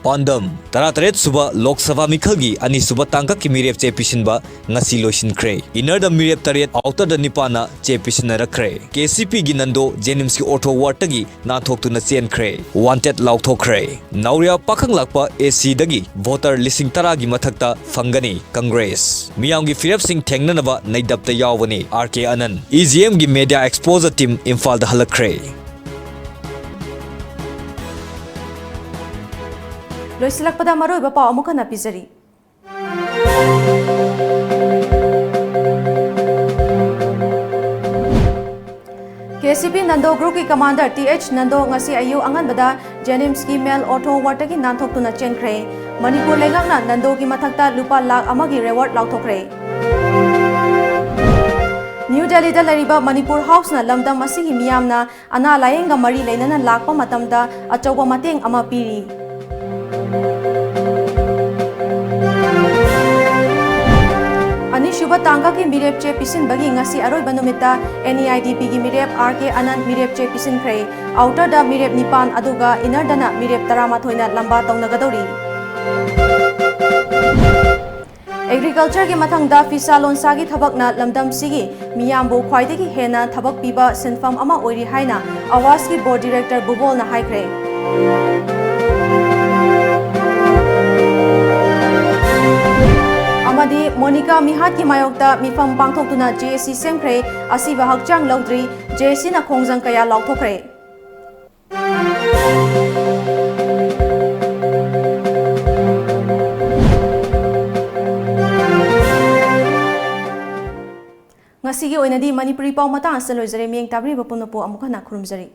ꯑꯣꯟꯗꯝ, ꯇꯔꯥꯇꯔꯦꯠ ꯁꯨꯕ ꯂꯣꯛ ꯁꯚꯥ ꯃꯤꯈꯜꯒꯤ ꯑꯅꯤꯁꯨꯕ ꯇꯥꯡꯀꯛꯀꯤ ꯃꯤꯔꯦꯞ ꯆꯦ ꯄꯤꯁꯤꯟꯕ ꯉꯁꯤ ꯂꯣꯏꯁꯤꯟꯈ꯭ꯔꯦ꯫ Inner ꯗ ꯃꯤꯔꯦꯞ ꯇꯔꯦꯠ, Outer ꯗ ꯅꯤꯄꯥꯟꯅ ꯆꯦ ꯄꯤꯁꯤꯟꯅꯔꯛꯈ꯭ꯔꯦ꯫ ꯀꯦ ꯁꯤ ꯄꯤꯒꯤ ꯅꯟꯗꯣ ꯖꯦꯅꯤꯝꯁꯀꯤ ꯑꯣꯔꯊꯣ ꯋꯥꯔꯗꯇꯒꯤ ꯅꯥꯟꯊꯣꯛꯇꯨꯅ ꯆꯦꯟꯈ꯭ꯔꯦ꯫ Wanted ꯂꯥꯎꯊꯣꯛꯈ꯭ꯔꯦ꯫ ꯅꯥꯎꯔꯤꯌꯥ ꯄꯥꯈꯪ ꯂꯥꯛꯄ ꯑꯦ ꯁꯤꯗꯒꯤ ꯚꯣꯇꯔ ꯂꯤꯁꯤꯡ ꯇꯔꯥꯒꯤ ꯃꯊꯛꯇ ꯐꯪꯒꯅꯤ ꯀꯪꯒ꯭ꯔꯦꯁ꯫ ꯃꯤꯌꯥꯝꯒꯤ ꯐꯤꯔꯦꯞꯁꯤꯡ ꯊꯦꯡꯅꯅꯕ ꯅꯩꯗꯞꯇ ꯌꯥꯎꯕꯅꯤ ꯑꯥꯔ ꯀꯦ ꯑꯅꯟ꯫ ꯏ ꯖꯤ ꯑꯦꯝꯒꯤ ꯃꯦꯗꯤꯌꯥ ꯑꯦꯛꯁꯄꯣꯖꯔ ꯇꯤꯝ ꯏꯝꯐꯥꯜꯗ ꯍꯜꯂꯛꯈ꯭ꯔꯦ꯫ ꯂꯣꯏꯁꯤꯜꯂꯛꯄꯗ ꯃꯔꯨꯑꯣꯏꯕ ꯄꯥꯎ ꯑꯃꯨꯛ ꯍꯟꯅ ꯄꯤꯖꯔꯤ꯫ ꯀꯦ ꯁꯤ ꯄꯤ Nando ꯒ꯭ꯔꯨꯞꯀꯤ commander T H Nando ꯉꯁꯤ ꯑꯌꯨꯛ ꯑꯉꯟꯕꯗ ꯖꯦꯅꯤꯝꯁꯀꯤ ꯃꯦꯜ ꯑꯣꯔꯊꯣ ꯋꯥꯔꯗꯇꯒꯤ ꯅꯥꯟꯊꯣꯛꯇꯨꯅ ꯆꯦꯟꯈ꯭ꯔꯦ꯫ ꯃꯅꯤꯄꯨꯔ ꯂꯩꯉꯥꯛꯅ ꯅꯟꯗꯣꯒꯤ ꯃꯊꯛꯇ ꯂꯨꯄꯥ ꯂꯥꯈ ꯑꯃꯒꯤ ꯔꯤꯋꯥꯔꯗ ꯂꯥꯎꯊꯣꯛꯈ꯭ꯔꯦ꯫ ꯅ꯭ꯌꯨ ꯗꯦꯜꯂꯤꯗ ꯂꯩꯔꯤꯕ ꯃꯅꯤꯄꯨꯔ ꯍꯥꯎꯁꯅ ꯂꯝꯗꯝ ꯑꯁꯤꯒꯤ ꯃꯤꯌꯥꯝꯅ ꯑꯅꯥ ꯂꯥꯌꯦꯡꯒ ꯃꯔꯤ ꯂꯩꯅꯅ ꯂꯥꯛꯄ ꯃꯇꯝꯗ ꯑꯆꯧꯕ ꯃꯇꯦꯡ ꯑꯃ ꯄꯤꯔꯤ꯫ ꯑꯅꯤꯁꯨꯕ ꯇꯥꯡꯀꯛꯀꯤ ꯃꯤꯔꯦꯞ ꯆꯦ ꯄꯤꯁꯤꯟꯕꯒꯤ ꯉꯁꯤ ꯑꯔꯣꯏꯕ ꯅꯨꯃꯤꯠꯇ ꯑꯦꯟ ꯏ ꯑꯥꯏ ꯗꯤ ꯄꯤꯒꯤ ꯃꯤꯔꯦꯞ ꯑꯥꯔ ꯀꯦ ꯑꯅꯟ ꯃꯤꯔꯦꯞ ꯆꯦ ꯄꯤꯁꯤꯟꯈ꯭ꯔꯦ꯫ ꯑꯥꯎꯇꯔꯗ ꯃꯤꯔꯦꯞ ꯅꯤꯄꯥꯟ, ꯑꯗꯨꯒ ꯏꯅꯔꯗꯅ ꯃꯤꯔꯦꯞ ꯇꯔꯥꯃꯥꯊꯣꯏꯅ ꯂꯝꯕꯥ ꯇꯧꯅꯒꯗꯧꯔꯤ꯫ ꯑꯦꯒ꯭ꯔꯤꯀꯜꯆꯔꯒꯤ ꯃꯊꯪꯗ ꯐꯤꯁꯥ ꯂꯣꯟꯁꯥꯒꯤ ꯊꯕꯛꯅ ꯂꯝꯗꯝꯁꯤꯒꯤ ꯃꯤꯌꯥꯝꯕꯨ ꯈ꯭ꯋꯥꯏꯗꯒꯤ ꯍꯦꯟꯅ ꯊꯕꯛ ꯄꯤꯕ ꯁꯤꯟꯐꯝ ꯑꯃ ꯑꯣꯏꯔꯤ ꯍꯥꯏꯅ ꯑꯋꯥꯁꯀꯤ ꯕꯣꯔꯗ ꯗꯤꯔꯦꯛꯇꯔ ꯕꯨꯕꯣꯜꯅ ꯍꯥꯏꯈ꯭ꯔꯦ꯫ ꯑꯃꯗꯤ ꯃꯣꯅꯤꯀꯥ ꯃꯤꯍꯥꯠꯀꯤ ꯃꯥꯌꯣꯛꯇ ꯃꯤꯐꯝ ꯄꯥꯡꯊꯣꯛꯇꯨꯅ ꯖꯦ ꯑꯦ ꯁꯤ ꯁꯦꯝꯈ꯭ꯔꯦ꯫ ꯑꯁꯤꯕ ꯍꯛꯆꯥꯡ ꯂꯧꯗ꯭ꯔꯤ꯫ ꯖꯦ ꯑꯦ ꯁꯤꯅ ꯈꯣꯡꯖꯪ ꯀꯌꯥ ꯂꯥꯎꯊꯣꯛꯈ꯭ꯔꯦ꯫ ꯉꯁꯤꯒꯤ ꯑꯣꯏꯅꯗꯤ ꯃꯅꯤꯄꯨꯔꯤ ꯄꯥꯎ ꯃꯇꯥꯡ ꯑꯁꯤꯗ ꯂꯣꯏꯖꯔꯦ꯫ ꯃꯤꯠꯌꯦꯡ ꯇꯥꯕꯤꯔꯤꯕ ꯄꯨꯝꯅꯃꯛꯄꯨ ꯑꯃꯨꯛ ꯍꯟꯅ ꯈꯨꯔꯨꯝꯖꯔꯤ꯫